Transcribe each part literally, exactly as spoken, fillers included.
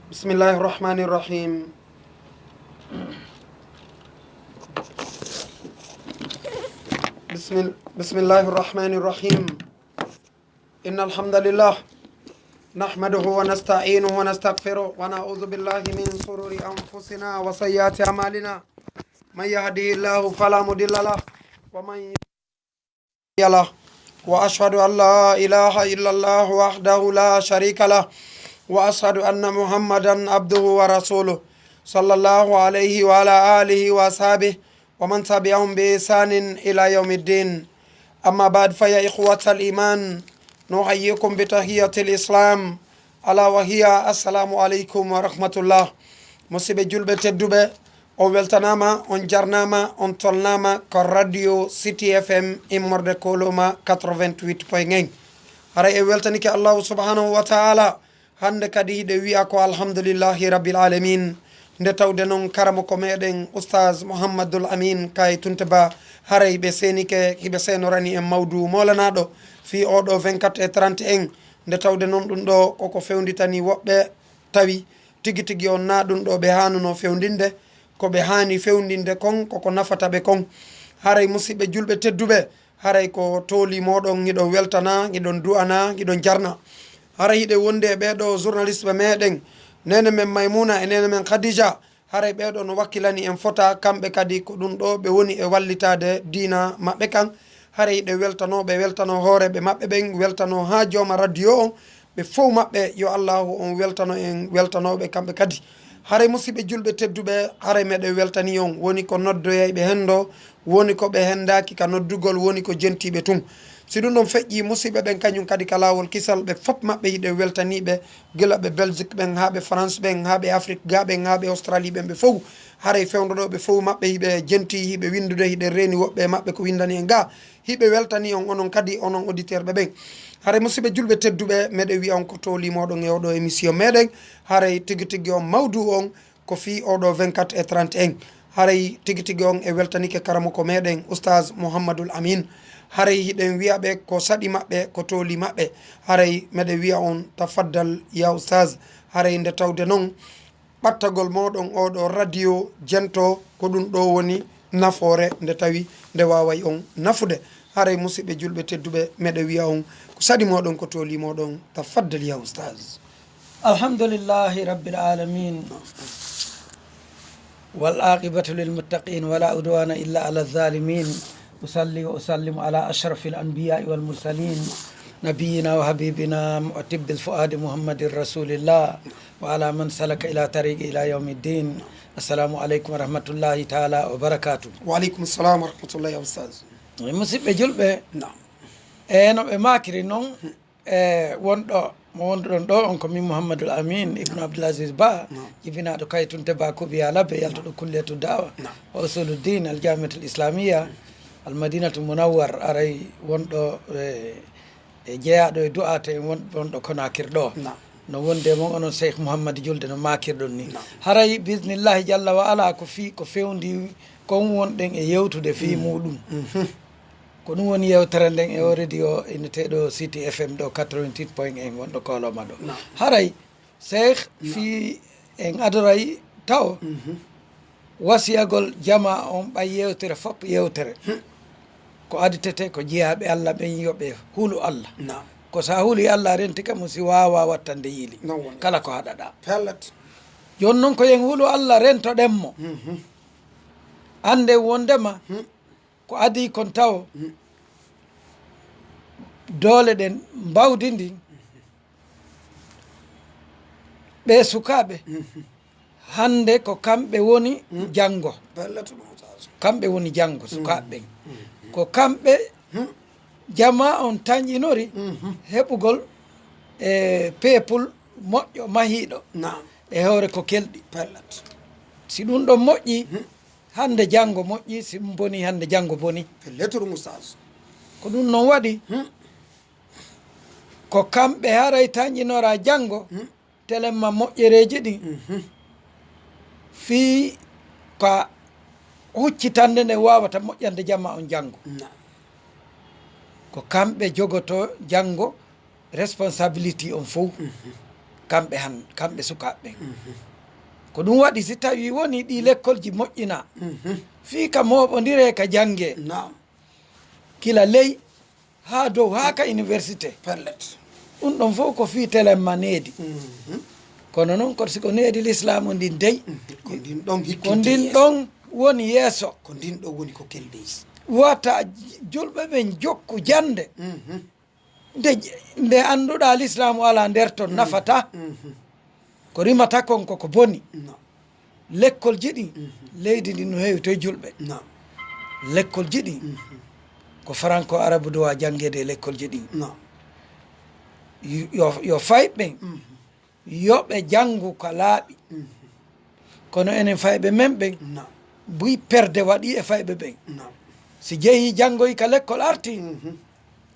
بسم الله الرحمن الرحيم. بسم، بسم الله الرحمن الرحيم. إن الحمد لله نحمده ونستعينه ونستغفره ونعوذ بالله من شرور أنفسنا وسيئات أعمالنا. من يهده الله فلا مضل له ومن له. وأشهد أن لا إله إلا الله وحده لا شريك له، وأشهد أن محمدا عبده ورسوله، صلى الله عليه وعلى آله وأصحابه ومن تبعهم بإحسان إلى يوم الدين. أما بعد، فيا إخوة الإيمان، نحييكم بتحية الإسلام، ألا وهي السلام عليكم ورحمة الله. Musidɓe julɓe tedduɓe, on weltanaama, on jarnaama, on tolnaama ko Radio City F M immorde Koloma quatre-vingt-huit point un. Haray en weltanike Allahu subhanahu wa ta'ala. Hannde kadi hiɗe wi'a ko alhamdulillahi rabbil alamin. Nde tawde noon karamoko meɗen Oustaz Mouhammadoul Amin Kay Tunte Ba, haray ɓe seenike, hiɓe seenorani en mawdu moolanaɗo fii oɗo vingt-quatre et trente et un. Nde tawde noon ɗum ɗo koko fewnditani woɓɓe, tawi tigi tigi on na ɗum ɗo ɓe haanuno fewndinde, ko ɓe haani fewndinde kon koko nafata ɓe kon. Haray musidɓe julɓe tedduɓe, haray ko tooli moɗon, hiɗon weltana, hiɗon du'ana, hiɗon jarna. Haray hiɗe wondi e ɓeeɗo journaliste ɓe meɗen, neene men Maymuna e neene men Khadija. Haray ɓeeɗo no wakkilani en fota, kamɓe kadi ko ɗum ɗo ɓe woni e wallitaade diina maɓɓe kan. Haray hiɗe weltano ɓe, weltano hooreeɓe maɓɓe ɓen, weltano haa jooma radio on. Ɓe fow maɓɓe, yo Allahu on weltano en, weltano ɓe kamɓe kadi. Haray musidɓe julɓe tedduɓe, haray meɗen weltani on, woni ko noddoyayɓe hendo, woni ko ɓe hendaaki ka noddugol, woni ko jentiiɓe tun. Si ɗum ɗon feƴƴi, musidɓe ɓen kañum kadi ka laawol kisal, ɓe fop maɓɓe hiɗen weltaniiɓe, gila ɓe Belgique ɓen, haa ɓe France ɓen, haa ɓe Afrique ga ɓen, haa ɓe Australie ɓen, ɓe fow. Haray fewndo ɗo ɓe fow maɓɓe hiɓe jentii, hiɓe winndude, hiɗen reeni woɓɓe e maɓɓe ko winndani en ga. Hiɓe weltani on, onon kadi, onon auditeur ɓe ɓen. Haray musidɓe julɓe tedduɓe, meɗen wi'a on ko tooli moɗon e oɗo émission meɗen. Haray tigi tigi on mawdu on ko fii oɗo vingt-quatre et trente et un. Haray tigi tigi on e weltanike karamoko meɗen, Oustaz Mouhammadoul Amin. Haray hiɗen wi'a ɓe ko saɗi maɓɓe, ko tooli maɓɓe. Haray meɗen wi'a on, tafaddal ya Oustaz. Haray nde tawde non, ɓattagol moɗon oɗo radio jento, ko ɗum ɗo woni nafoore, nde tawi nde waaway on nafude. Haray musidɓe julɓe tedduɓe, meɗen wi'a on, ko saɗi moɗon, ko tooli moɗon, tafaddal ya Oustaz. الحمد لله رب العالمين، والعاقبة للمتقين، ولا عدوان إلا على الظالمين. أصلي وأسلم على أشرف الأنبياء والمرسلين، نبينا وحبيبنا وطب الفؤاد محمد رسول الله، وعلى من سلك إلى طريق إلى يوم الدين. السلام عليكم ورحمة الله تعالى وبركاته. Wa aleykum salam wa rahmatullahi ya Oustaz. Musidɓe julɓe, Naam. E no ɓe maakiri non, e wonɗo mo wonduɗon ɗo on ko min Mouhammadoul Amin Ibnu Abdoul Aziz Ba, Naam. Jibinaaɗo Kaytunte Ba Kubiya Labbe, yaltuɗo Kulliyatu Da'wa Naam. Wa Usuluddin Al Jamiatul Islamiyya Al Madinatul Munawwar, aray wonɗo e, e jeyaaɗo e du'aate en won-, wonɗo Konakir ɗo. Naam. No wondi e mon onon Cheikh Mouhammad Julde no maakirɗon ni. Naam. Haray bismillahi jalla wa ala ko fii ko fewndi kon wonɗen e yewtude fii Mm. muɗum. Mhm. Ko ɗum woni yewtere nden e o radio inneteeɗo City F M ɗo quatre-vingt-huit point un wonɗo Koloma ɗo. Naam. Haray Cheikh Naam. fii en adoray taw Mhm. wasiyagol jama on ɓay yewtere fop yewtere. Hmm. Ko aditete ko jiyaaɓe Allah ɓen yo ɓe hulu Allah. Naam. Ko sa huli Allah renti kam si waawa wattande yiili. Non woni. Kala ko haɗaɗa. Pellet. Jon non ko yen hulu Allah rentoɗen mo. Mhm. Ande wondema Hmm. ko adii kon tawo Hmm. doole ɗen mbawdi ndin. Ɓe sukaaɓe Mhm. hannde ko kamɓe woni Mm. janngo. Pellet ɗum, Oustaz. Kamɓe woni janngo, Mm. sukaaɓe ɓen. Mm. Ko kamɓe Mm. jama on tanƴinori Mhm. heɓugol e peepul moƴƴo mahiiɗo Naam. e hoore ko kelɗi. Pellet. Si ɗum ɗon moƴƴi, Mm. hannde janngo moƴƴi, si ɗum boni, hannde janngo boni. Pellet ɗum, Oustaz. Ko ɗum non waɗi, Mm. ko kamɓe haray tanƴinora janngo, Mm. telemma moƴƴereeji ɗin. Mhm. Fii ka huccitande nden waawata moƴƴande jama on janngo. Naam. Ko kamɓe jogoto janngo responsabilité on fow. Mhm. kamɓe han, kamɓe sukaaɓe ɓen. Ko ɗum waɗi, si tawii wonii ɗii lekkolji moƴƴinaa, fii ka mooɓondiree, ka janngee, naam, kila ley haa dow, haa ka université. Pellet. Ɗum ɗon fof ko fii telemma needi. Kono noon, ko si ko needi lislaamu ndin dey, ko ndin ɗon ko hikkinta ndin yeeso. Ɗon woni yeeso. Ko ndin ɗon woni ko kelɗi. Wata julɓe ɓen jokku jannde. Nde, nde annduɗaa lislaamu alaa nder ton, nafataa. Ko rimata kon ko ko boni. Naam. Lekkolji ɗin, leydi ndin no heewi toye julɓe. Naam. Lekkolji ɗin, ko franco arabe duwa janngeede e lekkolji ɗin. Naam. Yo, yo fayɓe ɓen, yo ɓe janngu ka laaɓi. Kono enen fayɓe men ɓen, naam, buy perde waɗi e fayɓe ɓen. Naam. Si jehii janngoyi ka lekkol arti,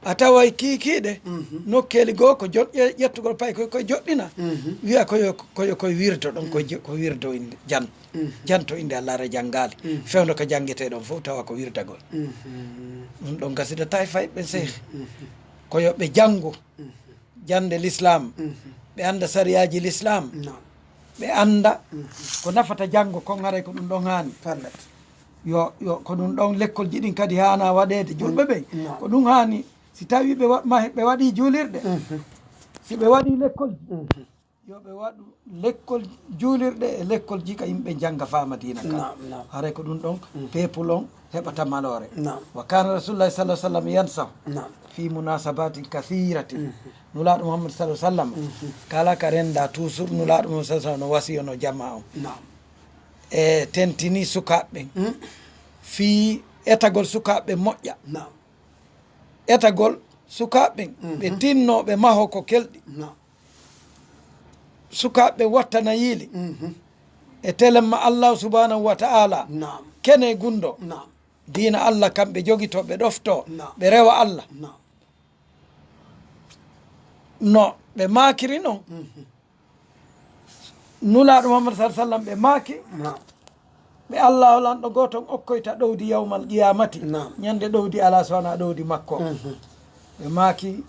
a taway kiikiiɗe nokkeeli goo ko joɗ-, ƴe-, ƴettugol pay koy, koy joɗɗina. Wiya ko yo, ko yo koy wirdo ɗon, ko jo-, ko wirdo innde jan-, janto innde Allah, ara janngaali. Fewndo ka janngetee ɗon fof tawa ko wirdagol. Ɗum ɗon gasidata e fayɓe ɓen, seyh. Ko yo ɓe janngu jannde lislaam, ɓe annda sariyaaji lislaam, naam, ɓe annda ko nafata janngo kon, haray ko ɗum ɗon haani. Pellet. Yo, yo, ko ɗum ɗon lekkolji ɗin kadi haana waɗeede. Julɓe ɓen, naam, ko ɗum haani, si tawii ɓe wa-, ma-, ɓe waɗii juulirɗe, si ɓe waɗii lekkolji, yo ɓe waɗu lekkol juulirɗe e lekkolji ka yimɓe jannga faama diina ka. Naam, naam. Haray ko ɗum ɗon, mhm, peuple on heɓata maloore. Naam. Wa kana Rasulullahi sallallahu alaihi wasallam yansahu, naam, fi munasabatin kathiratin. Mhm. Nulaaɗo Muhammad sallallahu alaihi wasallam, mhm, kala ka renndaa, toujours Nulaaɗo Muhammad sallallahu alaihi wasallam no wasiyono jamaa on. Naam. E tentini sukaaɓe ɓen, mm, fii etagol sukaaɓe ɓen moƴƴa. Naam. Etagol sukaaɓe ɓen, mhm, ɓe tinno, ɓe maho ko kelɗi. Naam. Sukaaɓe ɓen wattana yiili, mhm, e telemma Allahu subhanahu wa ta'ala. Naam. Kene gunndo. Naam. Diina Allah kam ɓe jogito, ɓe ɗofto, naam, ɓe rewa Allah. Naam. No ɓe maakiri non. Mhm. Nulaaɗo Muhammad sallallahu alaihi wasallam ɓe maaki, naam, ɓe Allahu lanɗo gooto on okkoyta ɗowdi yawmal qiyamati. Naam. Ñande ɗowdi alaa so wanaa ɗowdi makko. Mhm. Ɓe maaki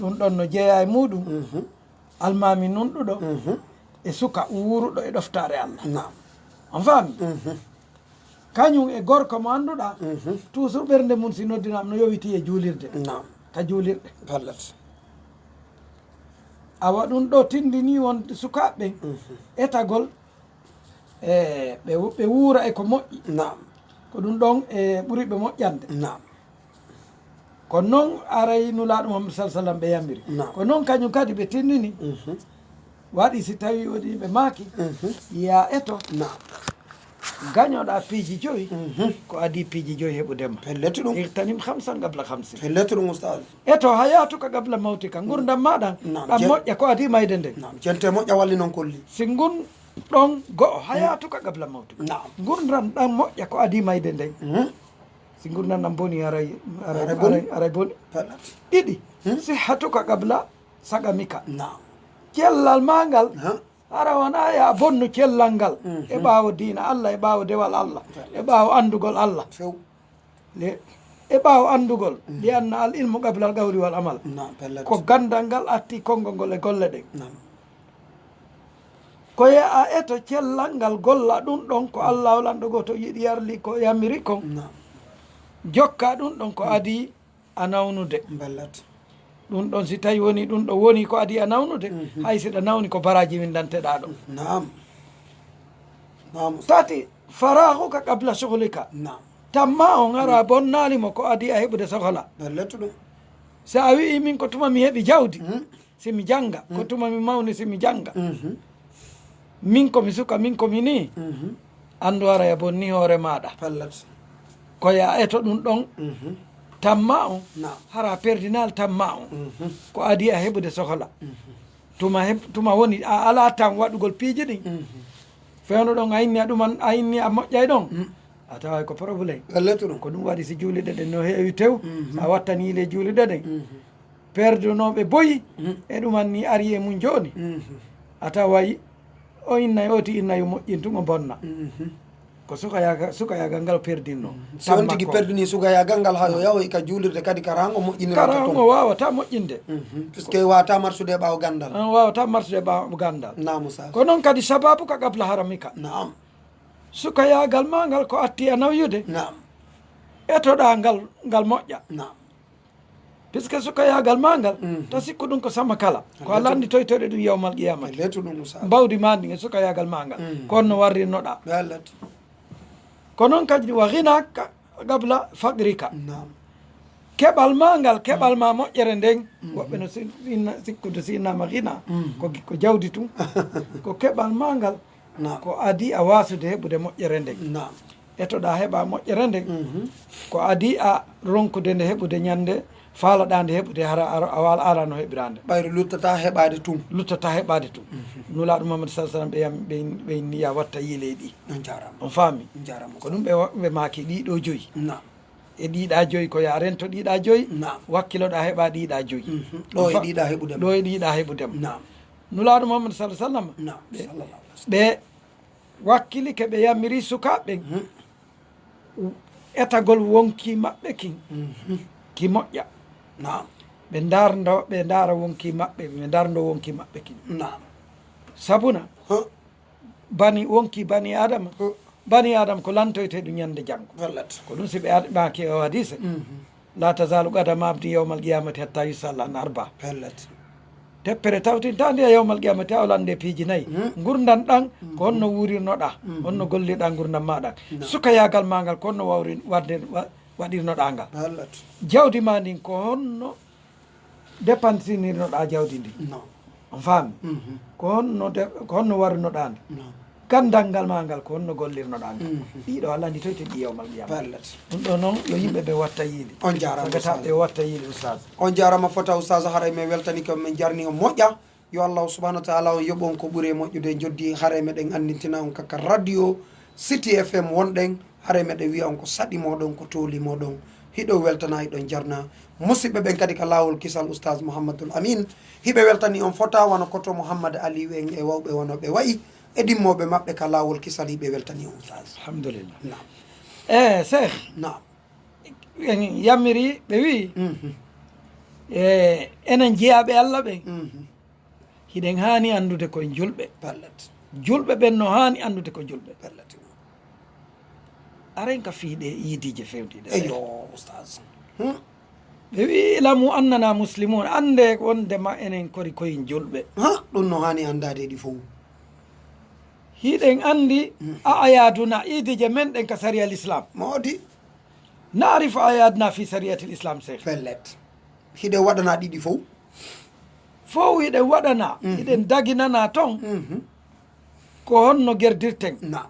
ɗum ɗon no jeyaa e muɗum. Mhm. Almaami nunɗuɗo, mhm, e suka wuuruɗo e ɗoftaare Allah. Naam. On faami? Mhm. Kañum e gorko mo annduɗaa, mhm, toujours ɓernde mum si noddinaama no yowitii e juulirde. Naam. Ka juulirɗe. Ballat. Awa ɗum ɗo tindinii won sukaaɓe ɓen, mhm, etagol, e ɓe, ɓe wuura e ko moƴƴi. Naam. Ko ɗum ɗon e ɓuri ɓe moƴƴande. Naam. Ko non aray Nulaaɗo Muhammad sallallahu alaihi wasallam ɓe yamiri. Naam. Ko non kañum kadi ɓe tinnini. Mhm. Waɗi si tawii woni ɓe maaki, mhm, yaa eto. Naam. Gañoɗaa piiji joyi, mhm, ko adii piiji joyi heɓude ma. Pelletu ɗum. Ightanim khamsan qabla khamsin. Pelletu ɗum, ustaz. Eto hayatuka qabla mawtika, ngurndan maaɗa, naam, ɗan jen-, moƴƴa ko adii mayde nden. Naam, jente moƴƴa walli non kolli. Si ngun ɗon go'o, hayatuka qabla mawtika. Naam. Ngurndan ɗan moƴƴa ko adii mayde nden. Mhm. Si ngurndan ɗan boni, aray, aray, aray boni. Aray, aray boni. Pellet. Ɗiɗi, hmm, sihhatuka qabla saqamika. Naam. Cellal maa ngal, ha, hara wonaa ya bonnu cellal ngal. Mhm. E ɓaawo diina Allah, e ɓaawo dewal Allah, e ɓaawo anndugol Allah. Few. Le-, e ɓaawo anndugol, mhm, li anna al ilmu qabla al qawli wal amal. Naam, pellet. Ko ganndal ngal atti konngol ngol e golle ɗen. Naam. Ko yo a eto cellal ngal golla ɗum ɗon ko Allah o lanɗo gooto yiɗi yarli ko yamiri kon. Naam. Jokka ɗum ɗon ko, mm, adii a nawnude. Ballat. Ɗum ɗon si tawi woni ɗum ɗo woni ko adii a nawnude, mhm, hay si ɗa nawni ko baraaji winndanteɗaa ɗo. Naam. Naam. Tati, faraghuka qabla shughlika. Naam. Tamma on hara, mm, bonnaali mo ko adii a heɓude sohla. Ballat ɗum. Si a wi'i min ko tuma mi heɓi jawdi, mm, si mi jannga, ko, mm, tuma mi mawni si mi jannga. Mhm. Min ko mi suka, min ko mi nii. Mhm. Anndu hara a bonni hoore maaɗa. Pellet. Ko yo a eto ɗum ɗon, mhm, tamma on, naam, hara perdinal tamma on. Mhm. Ko adii a heɓude sohla. Mhm. Tuma heɓ-, tuma woni a alaa tan waɗugol piiji ɗin. Mhm. Fewndo ɗon a inni a ɗuman, a inni a moƴƴay ɗon. Mm. A taway ko problème. Pellet ɗum. Ko ɗum waɗi si juulirɗe ɗen no heewi tew, mhm, sa wattanii le juulirɗe ɗen. Mhm. Perdunooɓe boyi, mm, e ɗuman ni ari e mum jooni. Mhm. A taway o inna, o ti inna yo moƴƴin tun o bonna. Mhm. Ko sukayaagal, sukayaagal ngal perdinno. Si on tigi perdini sukayaagal ngal, haa yo yahoy ka juulirde kadi ka raango moƴƴinirata toon. Karaango waawata moƴƴinde. Mhm. Puisque waawata marsude e ɓaawo ganndal. An waawata marsude e ɓaawo ganndal. Naam Oustaz. Ko noon kadi sababu ka qabla haramika. Naam. Sukayaagal ma ngal ko atti a nawyude. Naam. Etoɗaa ngal, ngal moƴƴa. Naam. Puisque sukayaagal ma ngal, ta sikku ɗum ko sama kala. Ko Allah anndi toytoyɗo ɗum yawmal qiyamati. Leetu ɗum Oustaz. Mbawdi ma ndin e sukayaagal ma ngal. Ko honno warrirnoɗaa. Ɓe Allah ti. Ko noon kadi wa ghinaka qabla faqrika. Naam. Keɓal ma ngal, keɓal ma moƴƴere nden. Woɓɓe no si- sinna- sikkude si innama ghina. Ko gi- ko jawdi tun. Ko keɓal ma ngal. Naam. Ko adii a waasude heɓude moƴƴere nden. Naam. Etoɗaa heɓaa moƴƴere nden. Mhm. Ko adii a ronkude nde heɓude ñande, faalaɗaa nde heɓude, hara a- a waala- a alaa no heɓiraa nde. Ɓayri luttataa heɓaade tun. Luttataa heɓaade tun. Nulaaɗo Muhammad sallallahu alaihi wasallam ɓe yam- ɓe in- ɓe inni ya watta yiileeɗi. On jaaraama. On faami? On jaaraama. Ko ɗum ɓe wa- ɓe maaki ɗiɗo joyi. Naam. E ɗiɗa joyi ko ya rento ɗiɗa joyi. Naam. Wakkiloɗaa heɓaa ɗiɗa joyi. Mhm. Ɗo e ɗiɗa heɓude. Ɗo e ɗiɗa heɓude. Naam. Nulaaɗo Muhammad sallallahu alaihi wasallam. Naam. Ɓe- Sallallahu alaihi wasallam. Ɓe wakkilike ɓe yamiri sukaaɓe ɓen etagol wonkii maɓɓe kin ki moƴƴa. Naam. Ɓe ndarndo ɓe ndara wonkii maɓɓe ɓe ndarndo wonkii maɓɓe kin. Naam. Sabuna bani wonkii bani adama bani adama ko lantoyte ɗum ñande janngo. Wallat. Ko ɗum si ɓe arɓaki o hadise. La tazalu qadama abdi yawmal qiyamati hatta yusala an arba. Pellet. Teppere tawtintaande e yawmal qiyamati a o lande piiji nayi. Ngurdan ɗan ko honno wurirnoɗaa, honno gollirɗaa ngurdan ma ɗan. Sukayaagal ma ngal ko honno wawri wadde wa- waɗirnoɗaa ngal. Pellet. Jawdi ma ndin ko honno depansinirnoɗaa jawdi ndin. Non. On faami? Ko honno de- ko honno warrunoɗaa ndi? Non. Ganndal ngal maa ngal ko honno gollirnoɗaa ngal? Ɗiɗo a landitoyte ɗi yawmal qiyama. Ballat. Ɗum ɗo noon yo yimɓe ɓe watta yiili. On jaaraama Sagata ustaz. Ɓe watta yiili ustaz. On jaaraama fota ustaz, haray men weltani ko men jarni on moƴƴa. Yo Allahu subhanahu wa taala on yoɓ on ko ɓuri e moƴƴude e joddi, haray meɗen anndintina on kaka radio City F M wonɗen, haray meɗen wiya on ko saɗi moɗon, ko tooli moɗon. Hiɗo weltana, hiɗon jarna. Musidɓe ɓen kadi ka laawol kisal Oustaz Mouhamadoul Amine. Hiɓe weltani on fota wano koto Mouhammad Aliou en e wawɓe wano ɓe wayi e ɗimmoɓe maɓɓe ka laawol kisal hiɓe weltani on Oustaz. Alhamdulillah. Naam. Eh, Cheikh. Naam. En yammiri ɓe wi. Mhm. Eh, enen jiyaaɓe Allah ɓen. Mhm. Hiɗen haani anndude koye julɓe. Ballat. Julɓe ɓen no haani anndude ko julɓe. Ballat. Aren ka fii ɗe iidiije fewtiiɗe. Eyo, Oustaz. Hmm. Ɓe wi ilamu annana muslimun, annde wondema enen kori koyen julɓe. Ha, ɗum no haani anndaade ɗi fow. Hiɗen anndi a ayaaduna iidiije men ɗen ka sariya l'islam. Moodi. Naarifu ayaadna fi sariyatil islam, Cheikh. Pellet. Hiɗen waɗana ɗiɗi fow. Fow hiɗen waɗana, hiɗen daginana ton. Ko honno gerdirten? Naam.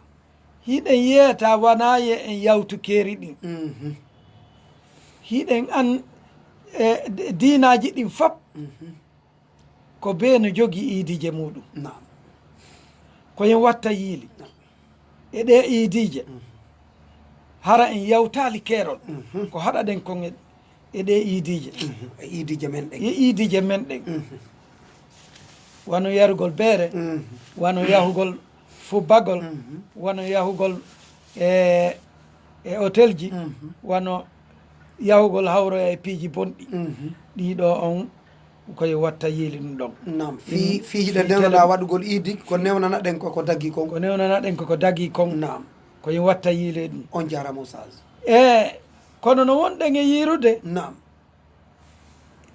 Hiɗen yeeta wanaa ye en yawtu keeri ɗin. Hiɗen an e diinaaji ɗin fop. Ko bee no jogii iidiije muuɗum. Naam. Ko en watta yiili. Naam. E ɗee iidiije, hara en yawtaali keerol. Ko haɗaɗen kon e e ɗee iidiije. E iidiije men ɗen. E iidiije men ɗen. Wano yarugol beere, wano yahugol fubbagol, wano yahugol e e hotelji, wano yahugol hawroya e piiji bonɗi. Ɗiɗo on koye watta yiili ɗum ɗon. Naam. Fii fii hiɗen newnana waɗugol iidi, ko newnana ɗen koko dagi kon. Ko newnana ɗen koko dagi kon. Naam. Koye watta yiili ɗum. On jarama Oustaz. E kono no wonɗen e yiirude. Naam.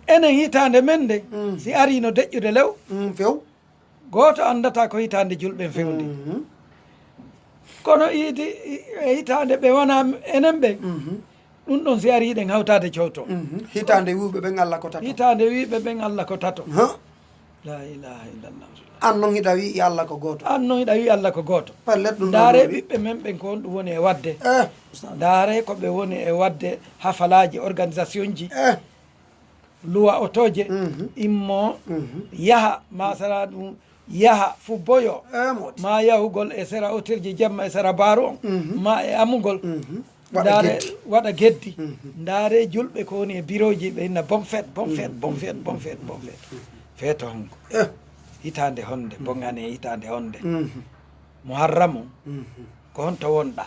Enen hitaande men nden, si arii no deƴƴude lew, few. Gooto anndataa ko hitaande julɓe en fewndi. Kono iidi e hitaande ɓe wonaa enen ɓen, ɗum ɗon si arii hiɗen hawtaade cowto. Hitaande wi'uɓe ɓen Alla ko tato. Hitaande wi'uɓe ɓen Alla ko tato. La ilaha illallah. An non hiɗa wi'i Allah ko gooto. An non hiɗa wi'i Allah ko gooto. Pellet ɗum ɗon. Ndaare ɓiɓɓe men ɓen ko honɗum woni e waɗde. Eh. Ndaare ko ɓe woni e waɗde hafalaaji, organisation ji. Eh. Luwa otooje. Mhm. Immo. Mhm. Yaha masala ɗum yaha fubboyo. Eh, moodi. Ma yahugol e sera otelji jemma e sera baaru on. Mhm. Ma e amugol. Mhm. Waɗa geddi. Waɗa geddi. Ndaare julɓe ko woni e birooji ɓe inna bon fête, bon fête, bon fête, bon fête, bon fête. Feeto honko? Eh. Hitaande honde, bon année hitaande honde. Muharramu. Ko honto wonɗa?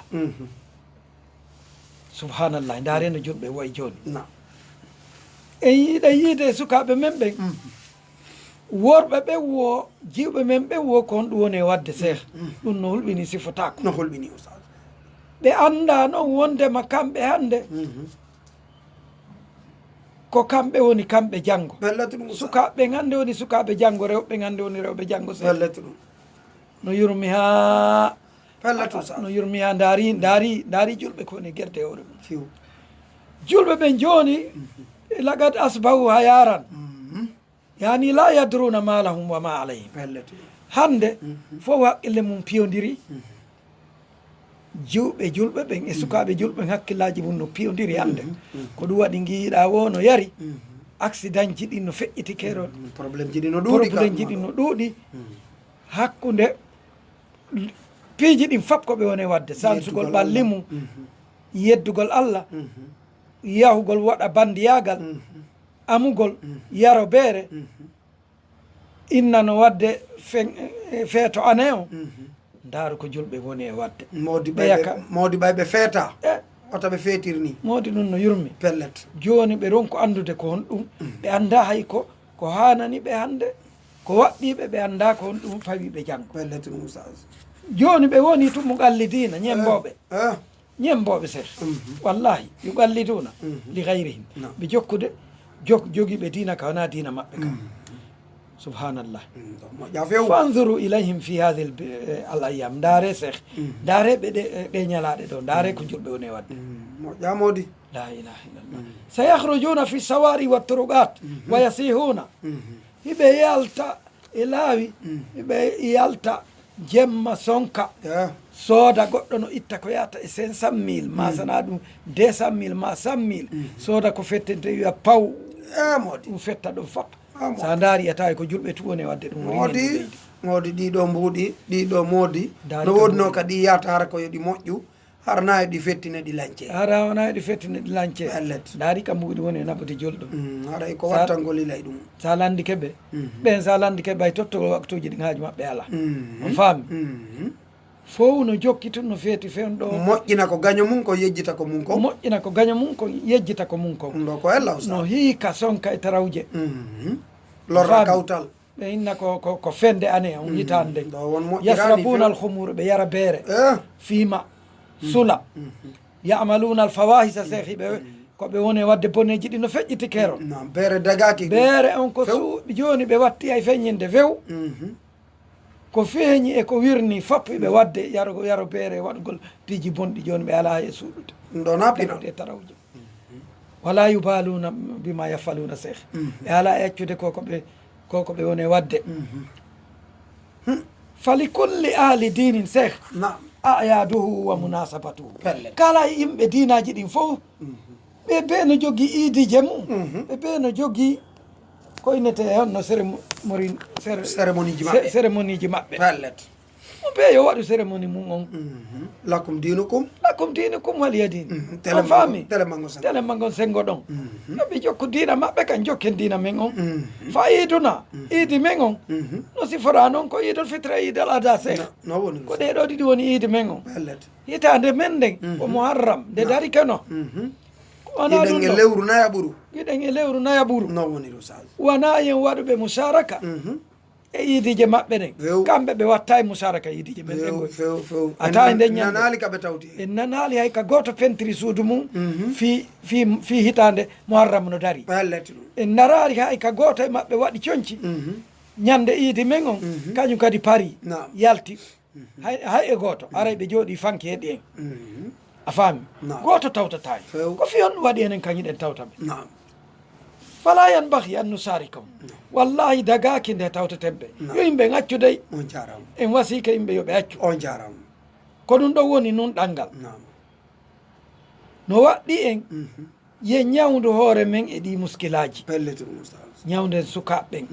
Subhanallah, ndaare no julɓe wayi jooni. En yiɗa yiide e sukaaɓe men ɓen. Worɓe ɓen wo, jiwɓe men ɓen wo, ko honɗum woni e waɗde, seeh? Ɗum no hulɓini, sifotaako. No hulɓini, Oustaz. Ɓe annda non wondema kamɓe hannde ko kamɓe woni kamɓe janngo. Sukaaɓe ɓen hannde woni sukaaɓe janngo, rewɓe ɓen hannde woni rewɓe janngo, seeh. No yurmi haa Pellet, Oustaz. No yurmi haa ndaari, ndaari, ndaari julɓe ko woni gerde e hoore mum. Julɓe ɓen jooni, laqad asbahu hayaran. Yani la yadruna ma lahum wa ma alayhim. Pellet. Hannde, fof haqqille mum piyondiri. Jiwɓe julɓe ɓen e sukaaɓe julɓe ɓen hakkillaaji mum no piyondiri hannde. Ko ɗum waɗi ngiiɗaa wo no yari. Accident ji ɗin no feƴƴiti keerol. Problème ji ɗin no ɗuuɗi. Problème ji ɗin no ɗuuɗi. Hakkunde piiji ɗin fof ko ɓe woni waɗde, sansugol ɓalli mum, yeddugol Allah, yahugol waɗa bandiyaagal, amugol, yaro beere, inna no waɗde fen-, e feeto ane on. Ndaaru ko julɓe woni e waɗde. Moodi ɓay ɓe, moodi ɓay ɓe feeta. Wota ɓe feetir ni. Moodi ɗum no yurmi. Pellet. Jooni ɓe ronku anndude ko honɗum. Ɓe annda hay ko, ko haanani ɓe hannde, ko waɗɗii ɓe, ɓe annda ko honɗum fawi ɓe janngo. Pellet, Oustaz. Jooni ɓe woni tun muqallidina, ñembooɓe. Ñembooɓe, seeh. Wallahi, yuqalliduna li ghayrihim. Ɓe jokkude, jog-, jogiiɓe diina ka wonaa diina maɓɓe ka. Subhanallah. Moƴƴa few. Fanzuru ilayhim fi hadhihi al bi-, eh, al ayyam. Ndaare, seeh. Ndaare ɓe ɗe, ɗe ñalaaɗe ɗo. Ndaare ko julɓe woni e waɗde. Moƴƴa moodi. La ilaha illallah. Sayakhrujuna fi sawari wa turuqat wa yasihuna. Hiɓe yalta e laawi, hiɓe yalta jemma sonka. Sooda goɗɗo no itta ko yahata e cinq cent mille, ma sana ɗum deux cent mille, ma cent mille. Sooda ko fettente wiya paw. Ɗum fetta ɗum fof. Sa ndaari a tawi ko julɓe tu woni waɗde ɗum. Moodi, moodi ɗiɗo mbuuɗi, ɗiɗo moodi. No wonno ka ɗi yahata hara ko yo ɗi moƴƴu. Hara na e ɗi fettine ɗi lance. Hara wona e ɗi fettine ɗi lance. Pellet. Ndaari ka mbuuɗi woni e naɓude julɗo. Haray ko wattangol ila e ɗum. Sa landike ɓe. Ɓen sa landike ɓe ay tottogol waqtuuji ɗin haaju maɓɓe ala. On faami? Fow no jokki tun no feeti fewn ɗo. Moƴƴina ko gaño mum ko yejjita ko mum kon. Moƴƴina ko gaño mum ko yejjita ko mum kon. Ɗum ɗo ko ella, Oustaz. No hiika sonka e tarawje. Lorra kawtal. Ɓe inna ko, ko, ko fende ane on hitaande nden. Ɗo won moƴƴiraani. Yasrabuna few. Al khumur, ɓe yara beere. Fiima, sula. Ya'maluna al fawahisa, seehi ɓe, ko ɓe woni e waɗde boneeji ɗi no feƴƴiti keerol. Naam, beere dagaaki. Beere on ko few. Suuɗi jooni ɓe watti ay feññinde few. Ko feeñi e ko wirni fof ɓe waɗde yaro, yaro beere waɗugol piiji bonɗi jooni ɓe alaa e suuɗude. Ɗum ɗo na pina. Dañude e tarawje. Wala yubaluna bima yafaluna, seehi. Ɓe alaa e accude ko, ko ɓe, ko, ko ɓe woni e waɗde. Fali kulli ahli dinin, seehi. Naam. A'yaduhu wa munasabatuhu. Pellet. Kala yimɓe diinaaji ɗin fof, ɓe, ɓe no jogii iidije mum. Ɓe, ɓe no jogii ko innetee honno cérémonie, céré-, cérémonieji maɓɓe. Cérémonieji maɓɓe. Pellet. Mo ɓe yo waɗu cérémonie mum on. Lakum dinukum. Lakum dinukum waliya din. On faami? Tele mango sengo. Tele mango sengo ɗon. Yo ɓe jokku diina maɓɓe, kan jokken diina men on. Fa iiduna, iidi men on. No sifora non ko iidul fitri e iidul adha, seehi. No, no woni. Ko ɗee ɗoo ɗiɗi woni iidi men on. Pellet. Hitaande men nden, ko muharram, nde dari keno. Ko wonaa ɗum ɗo. Hiɗen e lewru nayaɓuru. Hiɗen e lewru nayaɓuru. No woni ɗo, Sadio. Wonaa yen waɗuɓe musaraka e iidije maɓɓe ɗen. Few. Kamɓe ɓe watta e musaraka iidije men ɗen. Few, few, few. A tawi nden ñande. En nanaali ka ɓe tawti. En nanaali hay ka gooto pentiri suudu mum. Fii, fii, fii hitaande muharram no dari. Pellet ɗum. En naraali hay ka gooto e maɓɓe waɗi conci. Ñande iidi men on, kañum kadi pari, naam, yalti. Hay, hay e gooto, aray ɓe jooɗii fanki heɗi en. A faami? Naam. Gooto tawtataa en. Few. Ko fii honɗum waɗi enen kan hiɗen tawta ɓe? Naam. Fala yanbaghi an nusarikahum. Naam. Wallahi dagaaki nde tawteten ɓe. Naam. Yo yimɓe en accu dey. On jaaraama. En wasiike yimɓe yo ɓe accu. On jaaraama. Ko ɗum ɗon woni nunɗal ngal. Naam. No waɗɗii en, yen ñawndu hoore men e ɗii muskilaaji. Pellet ɗum, Oustaz. Ñawnden sukaaɓe ɓen,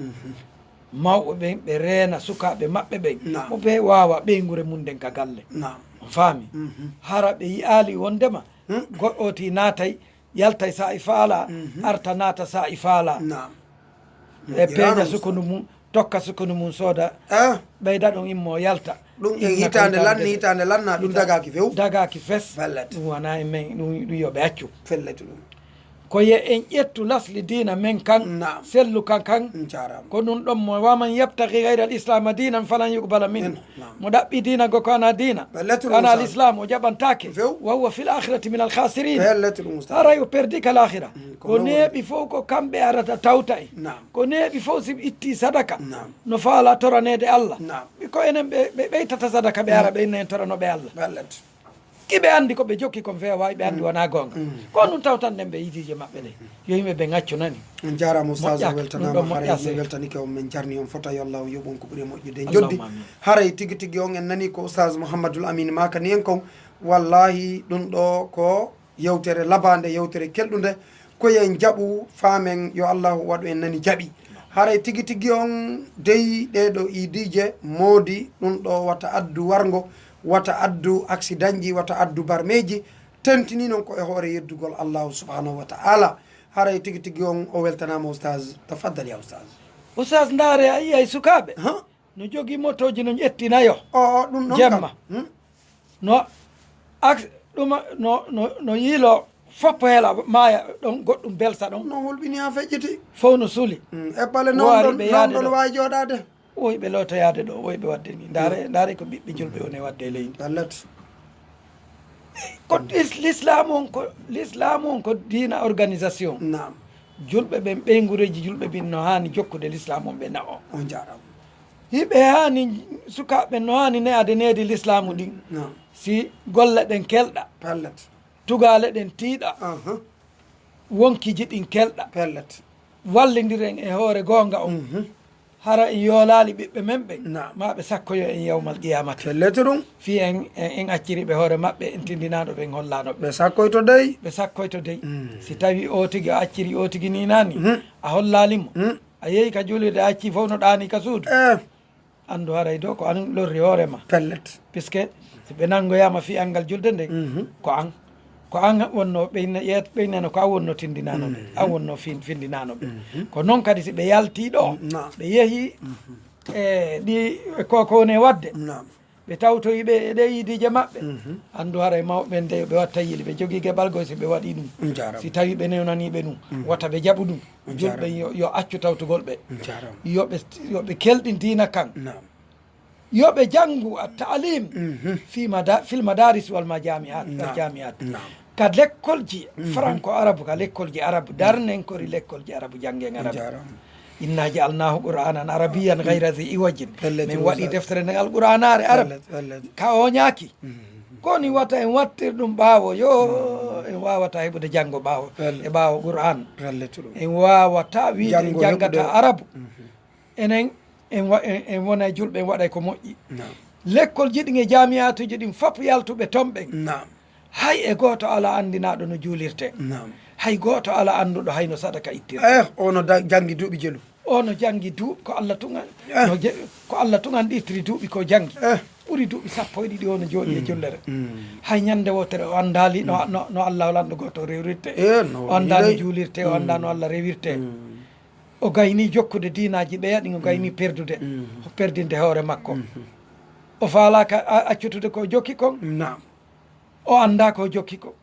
mawɓe ɓen, ɓe reena sukaaɓe maɓɓe ɓen. Naam. Mo ɓe waawa ɓeynguure mum nden ka galle. Naam. On faami? Hara ɓe yi'aali wondema goɗɗo oti naatay, yaltay saa'i faala, arta naata saa'i faala. Naam. E peeña sukundu mum, tokka sukunu mum sooda, Ah, ɓeyda ɗum immo yalta. Ɗum en Inna hitaande kaytaade lanni, de. Hitaande lanna, ɗum Hita- dagaaki few. Dagaaki fes. Pellet. Ɗum wona e men, ɗum ɗum yo ɓe accu. Pellet ɗum. Ko ye en ƴettu lasli diina men kan, Naam. Sellu kan kan. Njaaraama. Ko ɗum ɗon mo waman yabtagi gayra al islama diinan falan yuqbala min. Naam. Mo ɗaɓɓi diina go ko ana diina. Pellet ɗum, Ana al Ustaz. Islam o jaɓantaake. Few. Wa huwa fil akhirati min al khasirin. Pellet ɗum, Ustaz. Haray o perdi kal akhira. Mm, ko Ko noon. Neeɓi fof ko kamɓe arata tawta en. Naam. Ko neeɓi fof si itti sadaka. Naam. No faala toraneede Allah. Naam. Ko enen ɓe ɓe ɓeytata sadaka ɓe ara ɓe inna en toranoɓe Allah. Pellet. Iɓe anndi ko ɓe jokki kon feewaayi, ɓe anndi wonaa goonga. Ko nun tawtanɗen ɓe yidiije maɓɓe ɗe. Yo yimɓe ɓe ngaccu nani. On njaaraama, Ustaz, Moƴƴa, on weltanaama. ɗum ɗon Haray moƴƴa min sey. Weltaniike on, min jarni on fota, yo Allah o yoɓ on ko ɓuri e moƴƴude. Allahumma Joddi, amin. Haray tigi tigi on en nani ko Ustaz Mouhamadoul Amine makani en kon. Wallahi ɗum ɗo ko yewtere labaande, yewtere kelɗunde. Ko yen jaɓu faamen, yo Allahu waɗu en nani jaɓi. Haray tigi tigi on dey ɗee ɗo iidiije moodi ɗum ɗo wata addu warngo, wata addu aksidanji, wata addu barmeeji. Tentini noon ko e hoore yeddugol Allahu subhanahu wa ta'ala. Haray tigi tigi on o weltanaama, Ustaz. Tafaddal ya Ustaz. Ustaz, ndaare a yiyay sukaaɓe. Huh? No jogii motooji no ƴetti nayo. O, o, ɗum ɗon Jemma. Kam. Hmm? No ak ɗuma no no no yiilo foppo hela maaya ɗon goɗɗum belsa ɗon. No hulɓini haa feƴƴiti. Fof no suli. Hmm. E ɓale Waari noon ɗon, ɓe noon yaade ɗon ɗo. Waawi jooɗaade. Woy ɓe lootoyaade ɗo, woy ɓe waɗde ni. Ndaare ndaare ko ɓiɓɓe julɓe woni waɗde e leydi. Pellet. Ko is- l'islam on ko l'islam on ko diina organisation. Naam. Julɓe ɓen ɓeyngureeji julɓe ɓin no haani jokkude l'islam on ɓe na'o. On jaaraama. Hiɓe haani sukaaɓe no haani ne'ade needi l'islamu ɗin. Naam. Si golle ɗen kelɗa, Pellet. Tugaale ɗen tiiɗa, Aha. Wonkiji ɗin kelɗa, Pellet. Wallindiren e hoore goonga on. Hara en yoolaali ɓiɓɓe men ɓen, ma ɓe sakkoyo en yawmal qiyamati. Pellet ɗum. Fii en en acciri ɓe hoore maɓɓe, en tindinaano ɓe, en hollaano ɓe. Ɓe sakkoyto dey. Ɓe sakkoyto dey. Si tawi o tigi a acciri o tigi ni naani, a hollaali mo, a yehi ka juulirde, a acci fof no ɗaani ka suudu. Anndu haray do ko an lorri hoore ma. Pellet. Puisque si ɓe nanngoyaama fii anngal julde nde, ko an ko an wonno ɓeyna ƴeet ɓeynano ko an wonno tindinaano ɓe, an wonno fin findinaano ɓe. Ko noon kadi si ɓe yaltii ɗo, ɓe yehii e ɗi ko ko woni e waɗde, ɓe tawtoyi ɓe e ɗe yiidiije maɓɓe. Anndu haray mawɓe ɓen de ɓe watta yiili, ɓe jogii geɓal goy si ɓe waɗii ɗum. Si tawi ɓe newnanii ɓe ɗum, wata ɓe jaɓu ɗum. Julɓe yo yo accu tawtugol ɓe. Yo ɓe yo ɓe kelɗin diina kan. Yo ɓe janngu a taalim fi mada fil madaris wal majamiat wal jamiat. Ka lekkolji franco arabu, ka lekkolji arabu, darnen kori lekkolji arabu, janngen arabu. Inna jaalnahu qur'anan arabiyan gayra zi iwajin. Min waɗi deftere nden alqur'anaare arabu. Ka oñaaki. Ko ni wata en wattir ɗum ɓaawo, yo en waawata heɓude janngo ɓaawo e ɓaawo qur'an. En waawata wiide en janngata arabu. Enen en wa- en en wona e julɓe, en waɗay ko moƴƴi. Lekkol jiɗin e jaamiyaatuuji ɗin fof, yaltuɓe ton ɓen. Hay e gooto alaa anndinaaɗo no juulirtee. Hay gooto alaa annduɗo hay no sadaka ittirtee. Eh, o no da- janngi duuɓi jelu. O no janngi duuɓi, ko Allah tun an- no je- ko Allah tun anndi ittiri duuɓi ko janngi. Ɓuri duuɓi sappo e ɗiɗi o no jooɗi e jullere. Hay ñannde wootere o anndaali no no no Allah lanɗo gooto rewrirtee. O anndaa no juulirtee, o anndaa no Allah rewirtee. O gaynii jokkude diinaaji ɓeya ɗin, o gaynii perdude, perdinde hoore makko. O faalaaka a- accutude ko jokki kon. O anndaa ko jokki ko.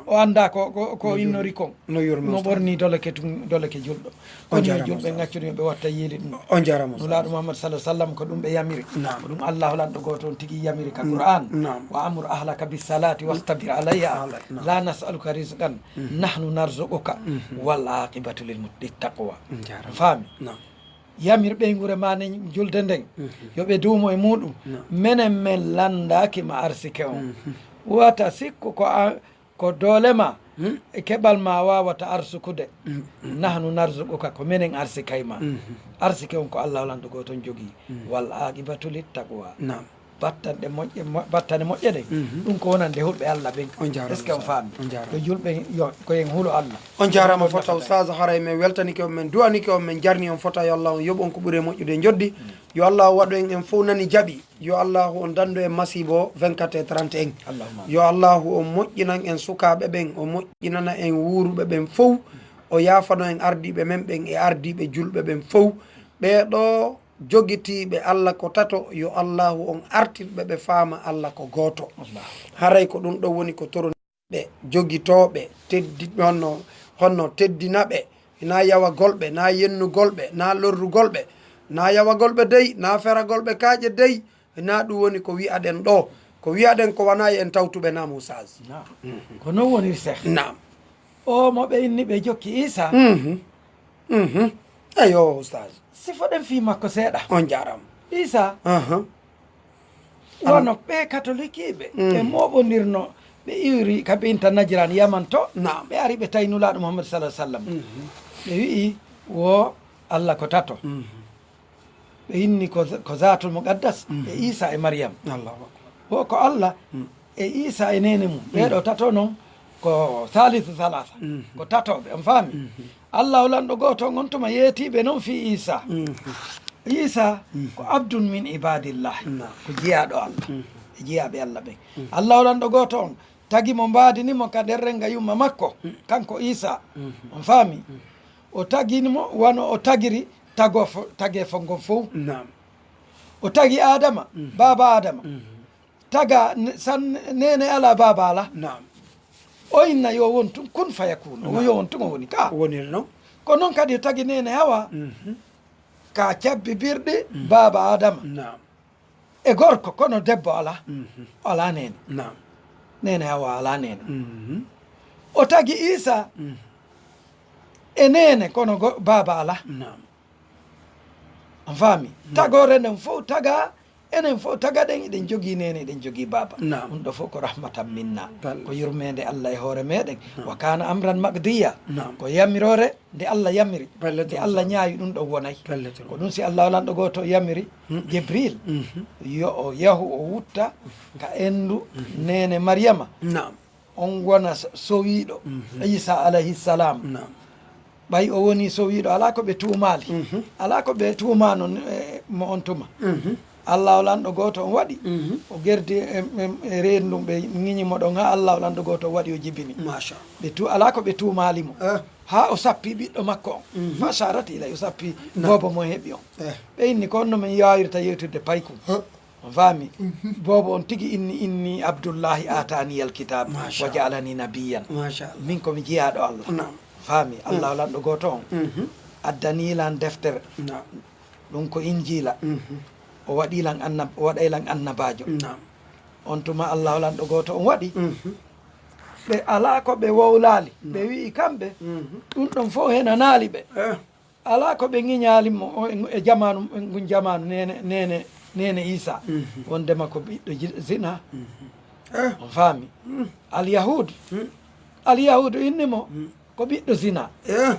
O anndaa ko ko ko innori kon. No ɓornii doleke tun, doleke julɗo. Ko nii julɓe ngaccunoo ɓe watta yiili ɗum. On jaaraama. Nulaaɗo Muhammad sallallahu alaihi wasallam ko ɗum ɓe yamiri. Ko ɗum Allah lanɗo gooto on tigi yamiri ka Qur'an. Wa amur ahlaka bis salati wastabir alayha. La nas'aluka rizqan. Nahnu narzuquka wal aqibatu lil mut- lit taqwa. Faami? Yamir ɓeynguure ma nden julde nden, yo ɓe duumo e muuɗum. Menen men lanndaaki ma arsike on. Wata sikku ko a- ko doole ma e keɓal ma waawata arsukude. Nahnu narzuquka, ko menen arsikay ma. Arsike on ko Allah lanɗo gooto on jogii. Wal aqibatu lit taqwa. Battanɗe moƴƴe mo- battane moƴƴe ɗen, ɗum ko wonande hulɓe Allah ɓen. On jaaraama. Est-ce que on faami? On jaaraama. Yo julɓe yo ko en hulo Allah. On jaaraama fota, Ustaz. Haray men weltanike on, men du'anike on, men jarni on fota. Yo Allah on yoɓ on ko ɓuri e moƴƴude njoddi. Yo Allah waɗu en en fof nani jaɓi. Yo Allah on dandu en masiibo vingt-quatre et trente en. Allahumma. Yo Allah on moƴƴinan en sukaaɓe ɓen, o moƴƴinana en wuuruɓe ɓen fof. O yaafano en ardiiɓe men ɓen e ardiiɓe julɓe ɓen fof. Ɓee ɗo jogitiiɓe Alla ko tato, yo Allaahu on artir ɓe, ɓe faama Alla ko gooto. Haray ko ɗun ɗon woni ko toroniiɓe jogitooɓe teddi-, honno, honno teddina ɓe, hinaa yawagol ɓe, naa yennugol ɓe, naa lorrugol ɓe, naa yawagol ɓe dey, naa feragol ɓe kaaƴe dey, hinaa ɗun woni ko wi'aɗen ɗoo. Ko wi'aɗen ko wanaa e en tawtuɓe, naam, Ustaaz. Naam. Ko non woniri, Seex. Naam. O mo ɓe inni ɓe jokki Iisaa. Mhm. Mhm. Eyo, Ustaaz. Sifoɗen fii makko seeɗa. On jaaraama. Iisaa, aha, wano ɓee katolikiiɓe, mm, ɓe mooɓondirno, ɓe iwri ka ɓe inta Najran, Yaman to, naam, ɓe ari ɓe tawi Nulaaɗo Muhammad sallallahu alaihi wasallam. Mhm. Ɓe wi'i wo Alla ko tato. Mhm. Ɓe inni ko, ko Zaatul Muqaddas, mhm, e Iisaa e Maryam. Allahu akbar. Wo ko Alla, mm, e Iisaa e neene mun. Mm. Ɓee ɗoo tato non ko Saalisu Salaasa. Mhm. Ko tatooɓe, on faami? Mhm. Allaahu lanɗo gooto on, on tuma yeetiiɓe non fii Iisaa. Mhm. Iisaa, mhm, ko abdun min ibaadillah. Naam. Ko jiyaaɗo Alla. Mhm. E jiyaaɓe Alla ɓen. Mhm. Allaahu lanɗo gooto on tagi mo, mbaadini mo ka nder renga yumma makko, mm, kanko Iisaa. Mhm. On faami? Mhm. O tagini mo wano o tagiri tagoo fo-, tageefo ngon fow. Naam. O tagi Aadama, mhm, baaba Aadama. Mhm. Taga ne-, san neene alaa, baaba alaa. Naam. O inna yo won tun, kun fayakun. O, naam, yo won tun, o woni ka. Woniri non. Ko non kadi o tagi neene Hawa. Mhm. Ka cabbi birɗi, mhm, baaba Aadama. Naam. E gorko, kono debbo alaa. Mhm. O alaa neene. Naam. Neene Hawa alaa neene. Mhm. O tagi Iisaa, mhm, e neene, kono go-, baaba alaa. Naam. On faami? Naam. Tagoore nden fow tagaa, enen fow tagaɗen, eɗen jogii neene, eɗen jogii baaba. Naam. Ɗun ɗoo fow ko rahmatan minna. Bal- Ko yurmeende Alla e hoore meɗen. Naam. Wa kaana amran maqdiya. Naam. Ko yamiroore nde Alla yamiri. Pellet. Nde Alla ñaawi, ɗun ɗon wonay. Pellet. Ko ɗun si Alla lanɗo gooto yamiri, hmm, Jibril, mhm, yo o yahu o wutta ka endu, mhm, neene Maryama. Naam. On wona so-, sowiiɗo, mhm, Iisaa alayhi salaam. Naam. Ɓay o wonii sowiiɗo, alaa ko ɓe tuumaali. Mhm. Alaa ko ɓe tuumaano, eh, mo on tuma. Mhm. Allaahu lanɗo gooto on waɗi. Mhm. O gerdi e, e, e reendu ɓe ŋiñi mo ɗon, haa Allaahu lanɗo gooto on waɗi o jibini. Machallah. Ɓe tu-, alaa ko ɓe tuumaali mo. Eh. Haa o sappi ɓiɗɗo makko on. Mhm. Fa asharat ilay, o sappi, naam, boobo mo heɓi on. Eh. Ɓe inni ko honno min yaawirta yewtirde paykun. Huh. On faami? Mhm. Boobo on tigi inni, inni Abdullahi aataaniyal kitaab, machallah, wa ja'alani nabiyyan. Machallah. Min ko mi jiyaaɗo Alla. Naam. Faami? Mm. Allaahu lanɗo gooto on, mhm, addanii lan deftere. Naam. Ɗun ko Injiila. Mhm. O waɗii lan annab-, o waɗay lan annabaajo. Naam. On tuma Allaahu lanɗo gooto on waɗi. Mhm. Ɓe alaa ko ɓe wowlaali. Naam. Ɓe wi'i kamɓe, mhm, ɗun ɗon fow henanaali ɓe. Eh. Alaa ko ɓe ŋiñaali mo o, e jamaanu, e ngun jamaanu, neene, neene, neene Iisaa. Mhm. Wondema ko ɓiɗɗo ji-, zina. Mhm. Eh. On faami? Mm. Alyahuudu. Mm. Alyahuudu inni mo, mm, ko ɓiɗɗo zina. Eh.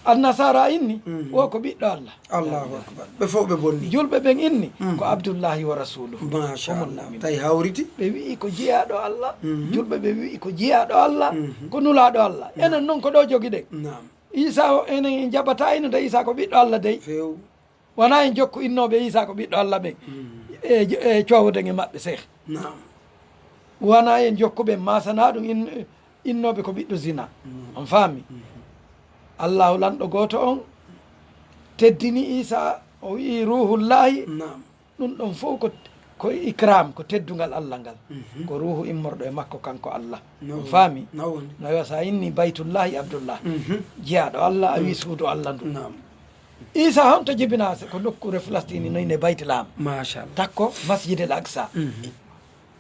Annasaara inni, mm, wo ko ɓiɗɗo Alla. Allahu akbar. Ɓe fow ɓe bonni. Julɓe ɓen inni, mm, ko Abdullahi wa rasuluhu. Machallah. Tawi hawriti. Ɓe wi'i ko jiyaaɗo Alla. Mhm. Julɓe ɓe wi'i ko jiyaaɗo Alla, mhm, ko nulaaɗo Alla. Naam. Enen non ko ɗoo jogiɗen. Naam. Iisaa o, enen en jaɓataa innude Iisaa ko ɓiɗɗo Alla dey. Few. Wanaa en jokku innooɓe Iisaa ko ɓiɗɗo Alla ɓen. Mm. E, e cowoɗen e maɓɓe, Seex. Naam. Wanaa en jokku ɓe, maasanaa ɗun in-, innooɓe ko ɓiɗɗo zina. Mm. On faami? Mm. Allaahu lanɗo gooto on teddini Iisaa, o wi'i Ruuhullaahi. Naam. Ɗun ɗon fow ko, ko ikram, ko teddungal Alla ngal. Mhm. Ko ruuhu immorɗo e makko kanko Alla. No. On faami? No woni. No yo sa inni Baytullahi Abdullah. Mhm. Jiyaaɗo Alla, a wi'i, mm, suudu Alla ndun. Naam. Iisaa honto jibinaa? Se ko nokkuure Filastini no innee Baytulaham. Machallah. Takko Masjidil Aqsa. Mhm.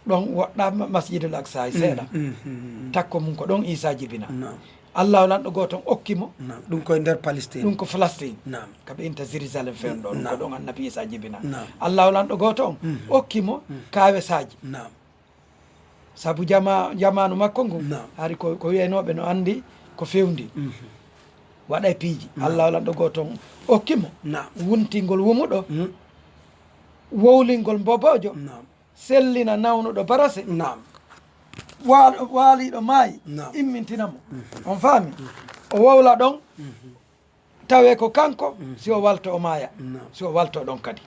Ɗon woɗɗaa ma-, Masjidul Aqsa e seeɗa. Mm, mm, mm, mm. Takko mun ko ɗon Iisaa jibinaa. Naam. Allaahu lanɗo gooto on okki mo. Naam. Ɗun ko e nder Palestine. Ɗun ko Falastin. Naam. Ka ɓe inta Jerusalem fewndo ɗon, ko, naam, ɗon Annabi Iisaa jibinaa. Naam. Allaahu lanɗo gooto on, mm, okki mo, mm, kaawesaaji. Naam. Sabu jama-, jamaanu makko ngun, naam, hari ko, ko wi'aynooɓe no anndi ko fewndi. Mhm. Waɗay piiji. Naam. Allaahu lanɗo gooto on okki mo, naam, wuntingol wumuɗo, mm, wowlingol mboboojo. Naam. Sellina nawnuɗo barase. Naam. Waal-, waaliiɗo maayi, naam, immintina mo. Mhm. On faami? Mhm. O wowla ɗon, mhm, tawee ko kanko, mhm, si o walto o maaya. Naam. Si o walto ɗon kadi.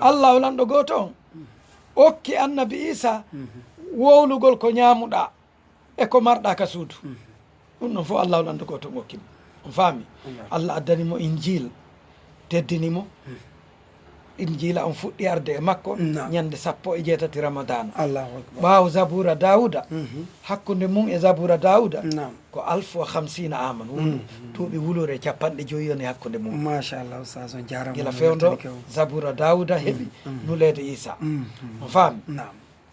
Allaahu lanɗo gooto on, mhm, okki Annabi Iisaa, mhm, wowlugol ko ñaamuɗaa e ko marɗaa ka suudu. Mhm. Ɗun ɗon fow Allaahu lanɗo gooto on okki mo. On faami? Wallaahi. Alla addani mo Injiil, teddini mo, hmm, Injiila on fuɗɗi arde e makko ñande sappo e jeetati Ramadaana. Ɓaawo Zabuura Daawuda, hakkunde mum e Zabuura Daawuda ko alfu wa hamsiina aaman, wulu, duuɓi wuluure e capanɗe jowi woni hakkunde mum. Machallah, Oustaz, on jaaraama. Gila fewndo Zabuura Daawuda heɓi nuleede Iisaa. On faami?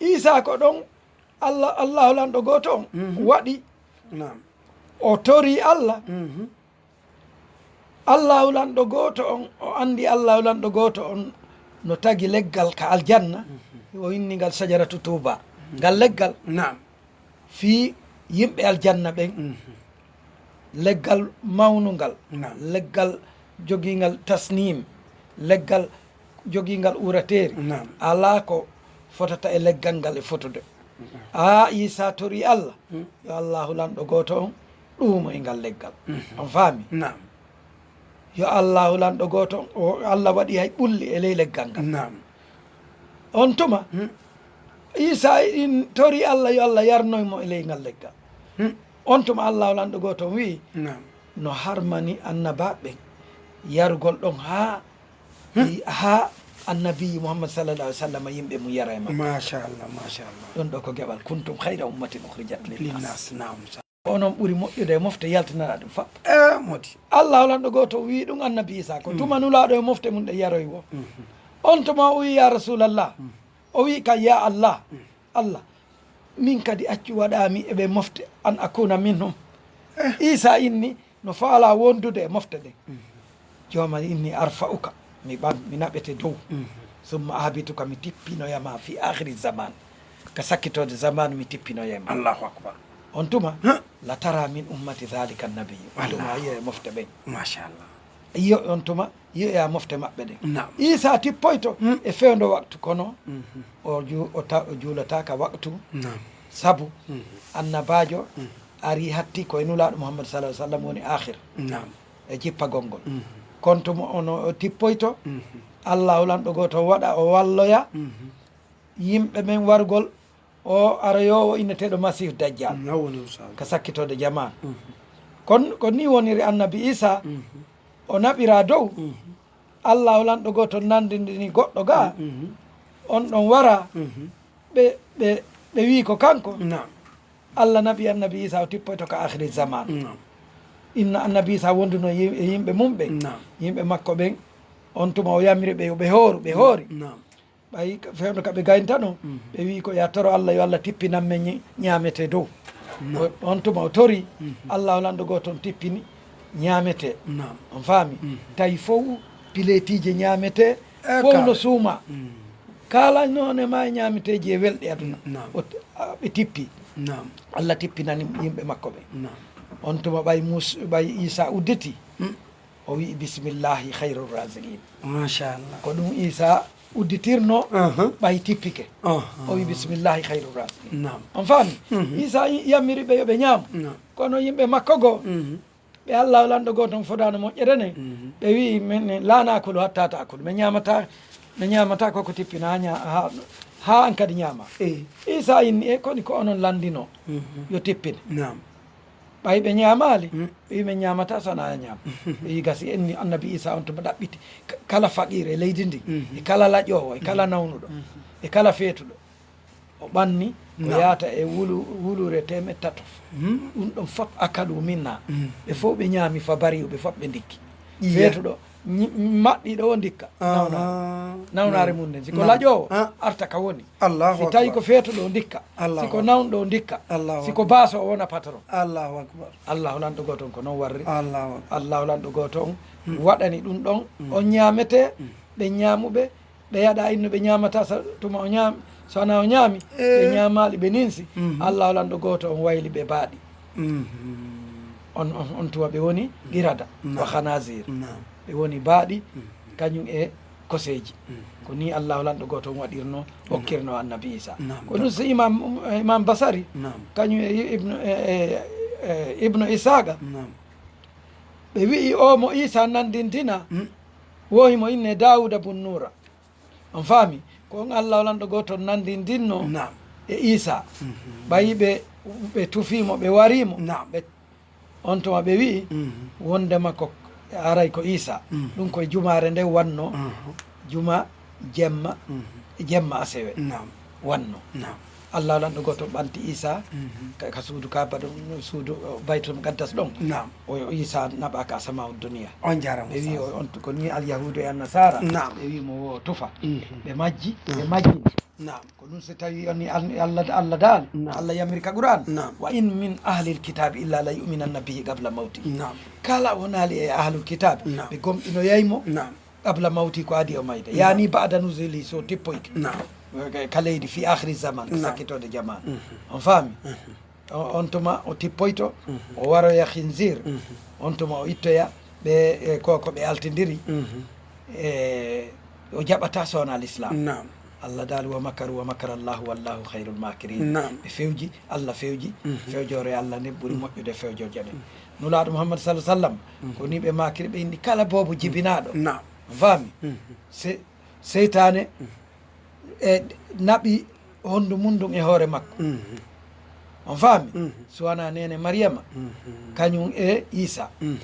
Iisaa ko ɗon Allah, Allaahu Lanɗo gooto on waɗi, o torii Allah. Allaahu Lanɗo gooto on, o anndi Allaahu Lanɗo gooto on no tagi leggal ka aljanna, o inni ngal sajaratu tuuba. Ngal leggal fii yimɓe aljanna ɓen, leggal mawnungal, leggal jogiingal tasniim, leggal jogiingal uurateeri. Alaa ko fotata e leggal ngal e fotude. Aa, Iisaa torii Allah, yo Allaahu Lanɗo gooto on ɗuumo e ngal leggal. On faami? Yo Allaahu Lanɗo gooto on, o Allah waɗi hay ɓulli e ley leggal ngal. On tuma, Iisaa in torii Allah yo Allah yarnoy mo e ley ngal leggal. On tuma Allaahu Lanɗo gooto on wi'i, no harmani annabaaɓe ɓen yarugol ɗon haa, haa Annabi Muhammad sallallahu alaihi wasallam yimɓe mum yara e makko. Machallah, machallah. Ɗon ɗo ko geɓal, "Kuntum khayra ummatin ukhrijat linnas." Linnas, naam. Onon ɓuri moƴƴude e mofte yaltinanɗe ɗum fap. E modi. Allaahu Lanɗo gooto wi'i ɗum Annabi Iisaa ko tuma Nulaaɗo e mofte mum ɗe yaroyi wo. On tuma o wi'i, "Ya Rasulallah." O wi'i kan, "Ya Allah, Allah, min kadi accu waɗaa mi e ɓe mofte, an akuna minhum." Iisaa inni no faalaa wondude e mofte ɗen. Jooma inni, "Arfa'uka, mi ɓan, mi naɓete dow. Summa ahbituka, mi tippinoya ma fi akhiri zaman. Ka sakkitoode zamaanu mi tippinoyay ma." Allahu akbar. On tuma, la tara min ummati dhalika nabi. On tuma yi'oya e mofte ɓen. Machallah. Yi'o, on tuma yi'oya mofte maɓɓe ɗen. Naam. Iisaa tippoyto e fewndo waktu, kono o ju-, o ta-, o juulataaka waktu. Naam. Sabu annabaajo ari hatti ko e Nulaaɗo Muhammad sallallahu alaihi wasallam woni akhir. Naam. E jippagol ngol. Kon tuma ono o tippoyto, Allaahu Lanɗo gooto waɗa o walloya yimɓe men wargol o aroyoowo inneteeɗo Masiihu Dajjal. Ka sakkitoode jamaan. Kon, ko nii woniri Annabi Iisaa, o naɓiraa dow. Allaahu Lanɗo gooto nanndindini goɗɗo gaa, on ɗon wara, ɓe, ɓe, ɓe wi'i ko kanko. Naam. Allah naɓi Annabi Iisaa o tippoyto ka akhiri zaman. Naam. Inna Annabi Iisaa wonduno e yim-, e yimɓe mum ɓen. Naam. Yimɓe makko ɓen, on tuma o yamiri ɓe yo ɓe hooru, ɓe hoori. Naam. Ɓay ka, fewndo ka ɓe gayntano, ɓe wi'i ko, "Ya toro Allah, yo Allah tippinan men ñi-, ñaametee dow." Naam. O, on tuma o tori, Allaahu Lanɗo gooto on tippini ñaametee. Naam. On faami? Tawi fow pileetiije ñaametee, fow no suuma. Kala noone maa e ñaameteeji e welɗe aduna. Naam. O t-, a, ɓe tippi. Naam. Allah tippinani yimɓe makko ɓe. Naam. On tuma ɓay Mus-, ɓay Iisaa udditi. O wi'i, "Bismillahi khairu raziqin." Machallah. Ko ɗum Iisaa udditirno, ɓay tippike. O wi'i, "Bismillahi khairu raziqin." Naam. On faami? Iisaa i-, yamiri ɓe yo ɓe ñaamu. Naam. Kono yimɓe makko goo, ɓe Allaahu Lanɗo gooto on fodaano moƴƴere nden, ɓe wi'i, "Men, men la nakulu hatta ta'kulu." Men ñaamataa, men ñaamataa ko ko tippina haa ña-, haa, haa an kadi ñaama. Iisaa inni, "E koni ko onon lanndino yo tippine?" Naam. Ɓay ɓe ñaamaali, ɓe wi'i, "Men ñaamataa so wanaa a ñaama." Ɓe wi'i, "Gasi en ni." Annabi Iisaa on tuma ɗaɓɓiti ka-, kala faqiir e leydi ndi, e kala laƴoowo, e kala nawnuɗo, e kala feetuɗo. O ɓanni ko yaata e wulu-, wuluure teemeɗɗe tato. Ɗum ɗon fop akalu minna. Ɓe fof ɓe ñaami fa bari'u, ɓe fop ɓe ndikki. Feetuɗo, ñi-, maɗɗiiɗo o ndikka. Nawna, nawnaare mum nden. Si ko laƴoowo, arta ka woni. Si tawi ko feetuɗo o ndikka. Si ko nawnuɗo o ndikka. Si ko baaso o wona patron. Allahu Akbar. Allahu Lanɗo gooto on ko non warri. Allahu Lanɗo gooto on waɗani ɗum ɗon. On ñaametee, ɓe ñaamuɓe, ɓe yaɗa inno ɓe ñaamata sa-, tuma o ñaami, so wanaa o ñaami, ɓe ñaamaali, ɓe ninsi. Allahu Lanɗo gooto on wayli ɓe baaɗi. On, on, on tuma ɓe woni qirada wa khanazir. Ɓe woni baaɗi, kañum e koseeji. Ko nii Allahu Lanɗo gooto on waɗirno, okkirno Annabi Iisaa. Ko ɗum si Imam, Imam Basari, kañum e Ibnu, e, e, e Ibnu Isaaqa, ɓe wi'i o mo Iisaa nanndintina, wohi mo inne Daawuda bun Nuura. On faami? Ko on Allahu Lanɗo gooto nanndindinno e Iisaa. Ɓayi ɓe, ɓe tufii mo, ɓe warii mo. Ɓe, on tuma ɓe wi'i wondema ko aray ko Iisaa. Ɗum koye jumaare nde wanno. juma, jemma, Mhm. e jemma asewe. Naam. Wanno. Naam. Allah lanɗo gooto ɓanti Isa Mhm. ka, ka suudu Kaaba ɗon, suudu, o, Baytul Muqaddas ɗon. Naam. O Isa naɓaka asama'u duniya. On jarama. Ɓe wi Ustaz. o, on ko ni alyahudu e annasara. Naam. Ɓe wi mo wo tufa. Mhm. Ɓe majji, ɓe Mhm. majji. Naam. Ko ɗum so tawi on ni an- Allah, Allah dal, Naam. Allah yamiri ka Qur'an. Naam. Wa in min ahlil kitabi illa la yu'minanna bihi qabla mawti. Naam. Kala wonali e ahlul kitab, Naam. ɓe gomɗinoyay mo Naam. qabla mawti, ko adi o mayde. Yani ba'da nuzuli, so tippoyke. Naam. Ka leydi fi akhiri zaman, ko Naam. sakkitode jaman. On faami? O- On tuma o tippoyto, Mhm. o waroya khinzir. Mhm. On tuma o ittoya ɓe, e, ko, ko ɓe altindiri. Mhm. E, o jaɓata sona l'islam. Naam. Allah dal, wa makaru wa makara Allahu wallahu khairul makirin. Naam. Ɓe fewji, Allah fewji, Mhm. fewjore Allah nden ɓuri moƴƴude fewjoje ɗen. Nulaaɗo Muhammad sallallahu alaihi wasallam, ko ni ɓe makiri, ɓe inni kala boobo jibinaaɗo. Naam. Faami? Mhm. Se-, seytaane e naɓi hondu mum ndun e hoore makko. Mhm. On faami? Mhm. Suwana nene Mariyama, Mhm. kañum e Isa. Mhm.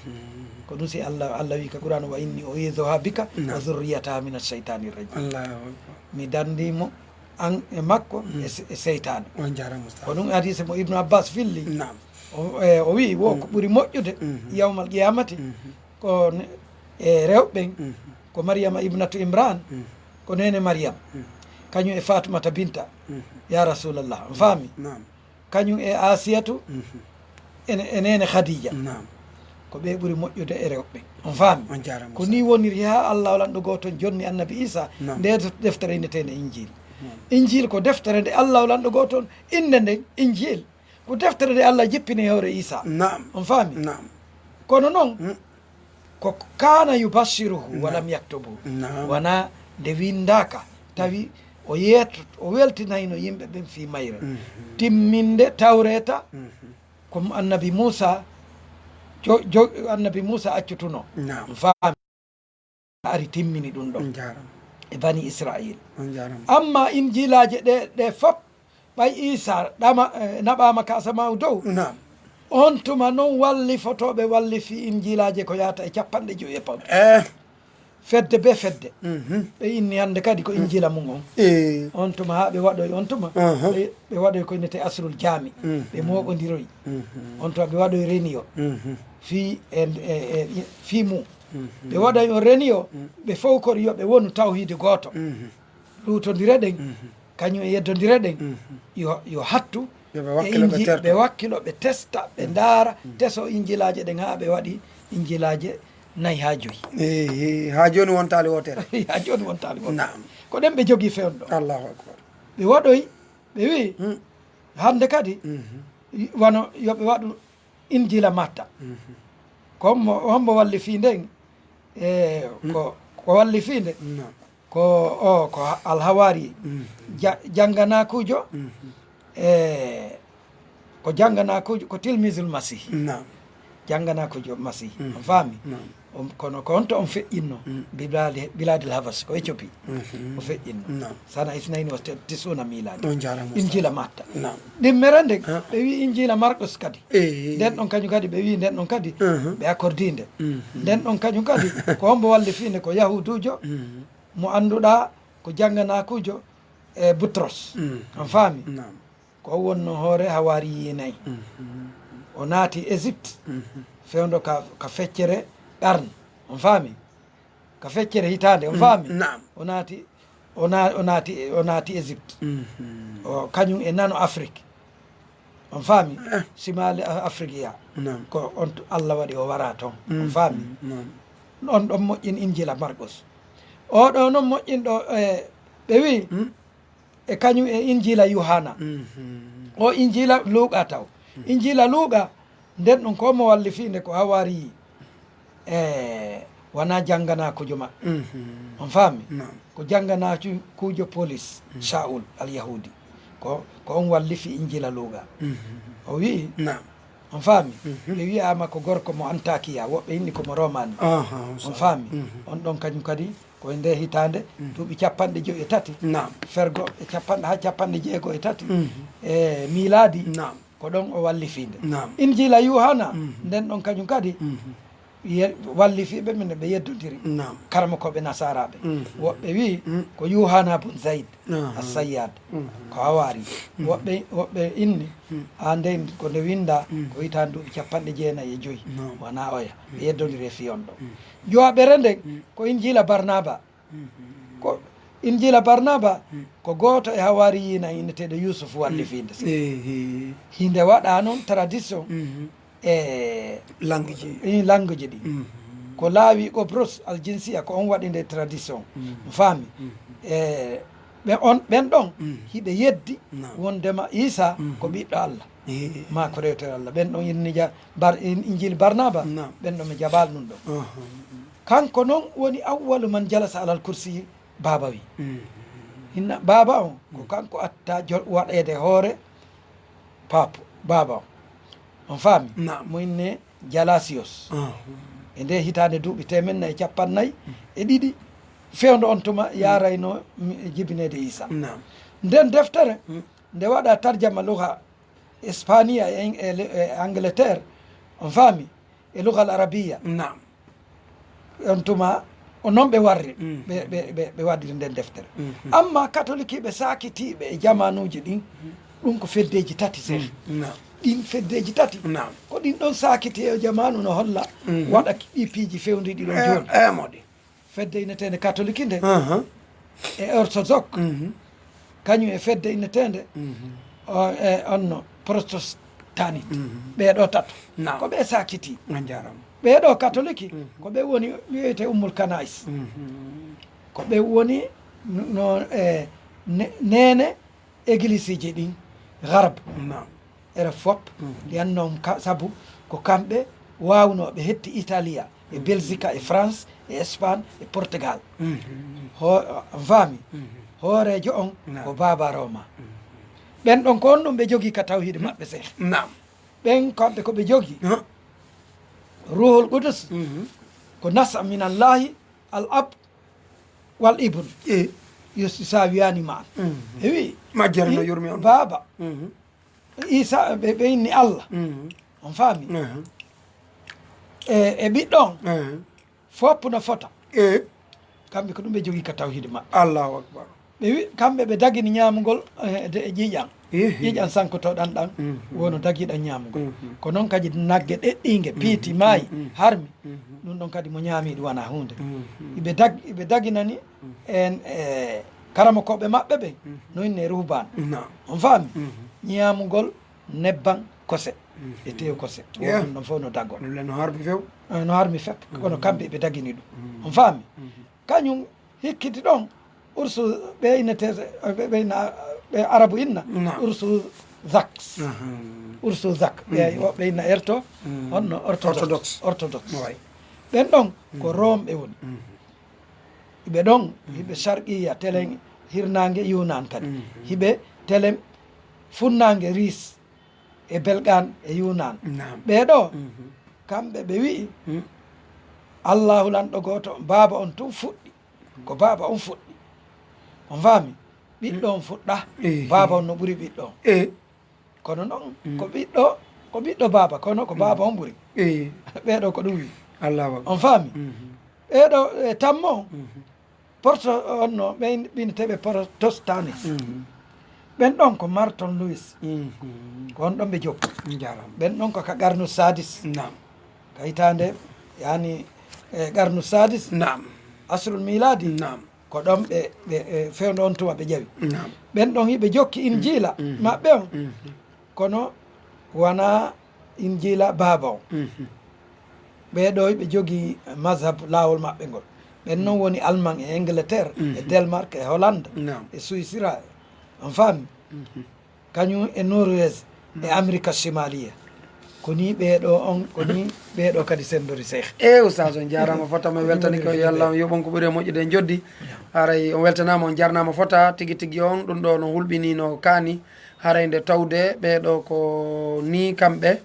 Ko ɗum si Allah, Allah wi ka Qur'an, wa inni u'idhuha bika Naam. wa dhurriyataha min ash-shaytani rajim. Allahu akbar. Mi dandi mo an e makko e se- e seytaane. On jarama Ustaz. Ko ɗum hadise mo Ibnu Abbas filli. Naam. O, e, o wi wo ko ɓuri moƴƴude Mhm. yawmal qiyamati Mhm. ko ne- e rewɓe ɓen, Mhm. ko Mariyama ibnatu Imran, Mhm. ko nene Mariyam, Mhm. kañum e Fatumata binta, Mhm. ya Rasulallah, on faami? Naam. Kañum e Asiyatu, Mhm. e, e nene Khadija. Naam. Ko ɓe ɓuri moƴƴude e rewɓe ɓen. On faami? On jarama Ko Ustaz. Ni woniri ha Allah lanɗo gooto on jonni Annabi Isa, Naam. nde deftere innetende Injil. Naam. Injil ko deftere nde Allah lanɗo gooto on, innde nden Injil. Ko deftere nde Allah jippini e hoore Isa. Naam. On faami? Naam. Kono noon, Mm. ko kana yubashiruhu Naam. walam yaktubu. Naam. Wona nde windaaka, tawi o yeeto, o weltinayno yimɓe ɓen fii mayre. Mhm. Timminde tawreta, Mhm. ko Annabi Muusa, jo, jo, Annabi Muusa accutuno. Naam. On faami? Ari timmini ɗum ɗon On jarama. E bani Israil. On jarama. Amma injilaaje ɗe, ɗe fop, ɓay Isa ɗama, eh, naɓaama ka asamaaw dow. Naam. On tuma non wallifotooɓe wallifi injilaaje ko yahata e capanɗe jowi e pawɗe. Eh. Fedde be fedde. Mhm. Ɓe inni hannde kadi ko injila mum on. Eh. On tuma haa ɓe waɗoy on tuma. Aha. Ɓe, ɓe waɗoy ko innete asrul jaami. Mhm. Ɓe mooɓondiroy. Mhm. On tuma ɓe waɗoy reniyo. Mhm. Fii e, e, e, fii mum. Mhm. Ɓe waɗoy on reniyo. Mhm. Ɓe fowkori yo ɓe wonu tawhiide gooto. Mhm. Ɗuutondire ɗen. Mhm. Kañum e yeddondire ɗen. Mhm. Yo, yo hattu. Yo ɓe E wakkilo ɓe inji, terto. Ɓe wakkilo ɓe testa, ɓe ndaara, teso injilaaje ɗen haa ɓe waɗi injilaaje nayi haa joyi. Eh, eh, haa jooni wontaali wootere. Haa jooni wontaali wootere. Naam. Ko ɗen ɓe jogii fewndo. Allahu akbar. Ɓe waɗoy, ɓe wi'i, Mm. hannde kadi, Mhm. wano yo ɓe waɗu injila Matta. Mhm. Ko hombo, hombo wallifii nden? E, ko, ko wallifii nde? Naam. Ko, o, ko alhawaari. Mhm. Ja-, jannganaakuujo. Mhm. E, ko jannganaakuujo, ko tilmisul Masih. Naam. Jannganaakuujo Masih. Mhm. On faami? Naam. On, kono ko honto on feƴƴinno? Mm. Biladi, Biladil Habas, ko Éthiopie. Mhm. O feƴƴinno. Naam. Sana isnayni wa tisuna miladi. On jarama. Injila Matta. Naam. Ɗimmere nden, Ah. ɓe wi Injila Markus kadi. Eh. Nden ɗon kañum kadi, ɓe wi nden ɗon kadi, Mhm. ɓe accordinde. Mhm. Nden ɗon kañum kadi, ko hombo wallifinde? Ko Yahuduujo, Mhm. mo annduɗaa ko jannganaakuujo e Butros. Mhm. On faami? Naam. Ko o wonno hoore hawaariyiinay. Mhm. O naati Égypte, Mhm. fewndo ka, ka feccere qarn. On faami? Ka feccere hitaande, on faami? Naam. O naati, o na-, o naati, o naati Égypte. Mhm. O kañum e nano Afrique. On faami? Eh. Simaali A-, Afrique ya. Naam. Ko on t-, Allah waɗi o wara toon. On Mhm. faami? Naam. On ɗon moƴƴin Injila Markus. O ɗo noon moƴƴinɗo, e, ɓe wi, Mm. e kañum e Injila Yuhana. Mhm. O Injila Luuqa taw. Injila Luuqa, nden ɗon ko mo wallifinde ko hawaari, e, wona jannganaakuujo maɓɓe. Mhm. On faami? Naam. Ko jannganaakuujo Polis, mhm, Shaul al-Yahudi. Ko, ko on wallifi Injila Luuqa. Mhm. O wi'i, naam, on faami? Mhm. Ɓe wi'aama ko gorko mo Antakiya, woɓɓe inni ko mo Romani. Aha, on faami? Mhm. On ɗon kañum kadi ko e nde hitaande, mhm, duuɓi capanɗe jowi e tati. Naam. Fergo e capanɗe haa capanɗe jeego e tati. Mhm. E miilaadi. Naam. Ko ɗon o wallifinde. Naam. Injila Yuhana, mhm, nden ɗon kañum kadi, mhm, Ye- wallifiiɓe men ɓe yeddondiri. Naam. Karamokooɓe nasaraaɓe. Mhm. Woɓɓe wi'i Mm. ko Yuhana bun Zaid Ah. Assayyad. Mhm. Ko Hawari. Mhm. Woɓɓe, woɓɓe inni Mm. haa nden ko nde winnda Mm. ko hitaande duuɓi capanɗe jeenayi e joyi. Naam. Wona oya. Mm. Ɓe yeddondiri e fii on ɗo. Mm. Jowaɓere nden Mm. ko Injila Barnaba. Mhm. Ko Injila Barnaba Mm. ko gooto e Hawariyiina inneteeɗo Yusuf wallifiinde. Eh, eh. Hinde waɗa noon tradition Mhm. e Langue ji. E langue ji ɗi. Mhm. Ko laawi Qobros Aljinsiya ko on waɗi nde tradition. Mhm. Faami? Mhm. E ɓe on, ɓen ɗon Mhm. hiɓe yeddi Naam. wondema Isa ko Mhm. ɓiɗɗo Allah. Eh. Ma ko rewtere Allah. Ɓen ɗon inni ja-, bar-, in-, Injil Barnaba, Naam. ɓen ɗon mi jaɓaali ɗum ɗon. Aha. Kanko non woni awwalu man jalasa alal kursi baaba wi. Mhm. Inna baaba on, ko Mhm. kanko atta jo-, waɗeede hoore Pape, baaba on. On faami? Naam. Mo inne Jalasios. Ah. E nde hitaande duuɓi teemen nayi e cappannayi e ɗiɗi, fewndo on tuma yaarayno mi-, jibineede Isa. Naam. Nden deftere, Mm. nde waɗa tarjama luha Espaniya e Eng-, e le-, e Angleterre, on faami? E luha al arabiya. Naam. On tuma, o non ɓe warri, Mm. ɓe, ɓe, ɓe, ɓe waɗiri nden deftere. Mhm. Amma katolikiiɓe saakitiiɓe e jamaanuuji ɗin, ɗum ko feddeeji tati seeɗa. Mm. Naam. Ɗin feddeeji tati, Naam. ko ɗin ɗon saakiti e jamaanu no holla Mhm. waɗa ɗi piiji fewndi ɗi ɗon Eh, jooni. eh, moɗi. Fedde inneteende katoliki nde Aha. e ortodok, Mhm. kañum e fedde inneteende Mhm. o, e onno protestanit. Mhm. Ɓee ɗo tato. Naam. Ko ɓe saakiti. A jaaraama. Ɓee ɗo katoliki, Mhm. ko ɓe woni wiyete Ummul Kanais. Mhm. Ko ɓe woni no, no, e ne-, neene église ji ɗin Garb. Naam. Ere fop, Mhm. li'annahum ka-, sabu ko kamɓe waawnooɓe hetti Italia, e Mhm. Belgique, e France, e Espagne, e Portugal. Mhm. Ho-, on faami? Mhm. Hooreejo on Naam. ko Baaba Roma. Mhm. Ɓen ɗon ko on ɗum ɓe jogii ka tawhiid maɓɓe, Seex. Naam. Ɓen kamɓe ko ɓe jogii. Huh? Ruuhul Qudus Mhm. ko nasa minallahi al ab wal ibn. E. Yo si saawiyaani ma an. Mhm. E wi, Majjere no i-, yurmi on. Baaba. Mhm. Isa, ɓe, ɓe inni Allah. Mhm. On faami? Mhm. E, e ɓiɗɗo on. Mhm. Fof no fota. E. Kamɓe ko ɗum ɓe jogii ka tawhiid maɓɓe. Allahu akbar. Ɓe wi-, kamɓe ɓe dagini ñaamugol, eh, de, ƴiiƴan. Ehe. Ƴiiƴan sankotoɗan ɗan, Mhm. wono dagiɗan ñaamugol. Mhm. Ko noon kadi nagge ɗeɗɗiinge, Mhm. piiti, maayi, Mhm. harmi. Mhm. Ɗum ɗon kadi mo ñaami ɗum wona huunde. Mhm. Iɓe dag-, iɓe daginani Mhm. en, eh, karamokooɓe maɓɓe ɓen, Mhm. no inne ruhbaan. Naam. On faami? Mhm. Ñaamugol nebban kose Mhm. e tew kose. Yeah. Ɗum ɗon fof no dagoo. Ɗum le no harmi few. Eh, no harmi fep. Kono Mhm. kamɓe ɓe dagini ɗum. Mhm. On faami? Mhm. Kañum hikkiti ɗon, ursu ɓe innete, ɓe, ɓe inna, ɓe Arabu inna, Naam. Ursu Zaks. Aha. Ursu Zak. Ɓe, Mhm. woɓɓe inna erto, Mhm. honno orthodox. Orthodox. Orthodox. Way. Ɓen ɗon ko Mhm. Rome ɓe woni. Mhm. Ɓe ɗon, Mhm. hiɓe Sharqiya, telen hirnaange Yunan kadi. Mhm. Hiɓe telen funnaange Ris. E Belgaan e Yunan. Naam. Ɓee ɗoo, Mhm. kamɓe ɓe wi'i, Mm. Allaahu lanɗo gooto, baaba on tun fuɗɗi. Ko baaba on fuɗɗi. On faami? Ɓiɗɗo on fuɗɗa, Eh. baaba on no ɓuri ɓiɗɗo on. Eh. Kono noon, Mm. ko ɓiɗɗo, ko ɓiɗɗo baaba, kono ko Mm. baaba on ɓuri. Eh. Ɓee ɗoo ko ɗum wi'i. Allahu akbar. On faami? Mhm. Ɓee ɗoo, e tammo, Mhm. Porto-, on no, ɓen ɓinteɓe Protestanit. Mhm. Ɓen ɗon ko Martin Lewis. Mhm. Ko on ɗon ɓe jokki. Njaram. Ɓen ɗon ko ka qarnu sadis. Naam. Ka hitaande, yani, e qarnu sadis. Naam. Asrul miladi. Naam. Ko ɗon ɓe, ɓe, e fewndo on tuma ɓe ƴawi. Naam. Ɓen ɗon hiɓe jokki Injiila Mhm. maɓɓe on. Mhm. Kono wona Injiila baaba on. Mhm. Ɓee ɗoo ɓe jogii mazhab laawol maɓɓe ngol. Ɓen non woni Allemagne e Angleterre, e Mhm. Denmark, e Hollande, Naam. e Suisse ra, on faami? Mhm. Kañum e Norvège, e Mhm. Amerika Simaliya. Ko nii ɓee ɗoo on, ko nii ɓee ɗoo kadi senndori seex. E Oustaz, on jaaraama fota, mi weltani ko yo Allah yoɓ on ko ɓuri e moƴƴude e njoddi. Naam. Haray on weltanaama, on jarnaama fota, tigi tigi on, ɗum ɗoo no hulɓinii no kaani. Haray nde tawde ɓee ɗoo ko nii kamɓe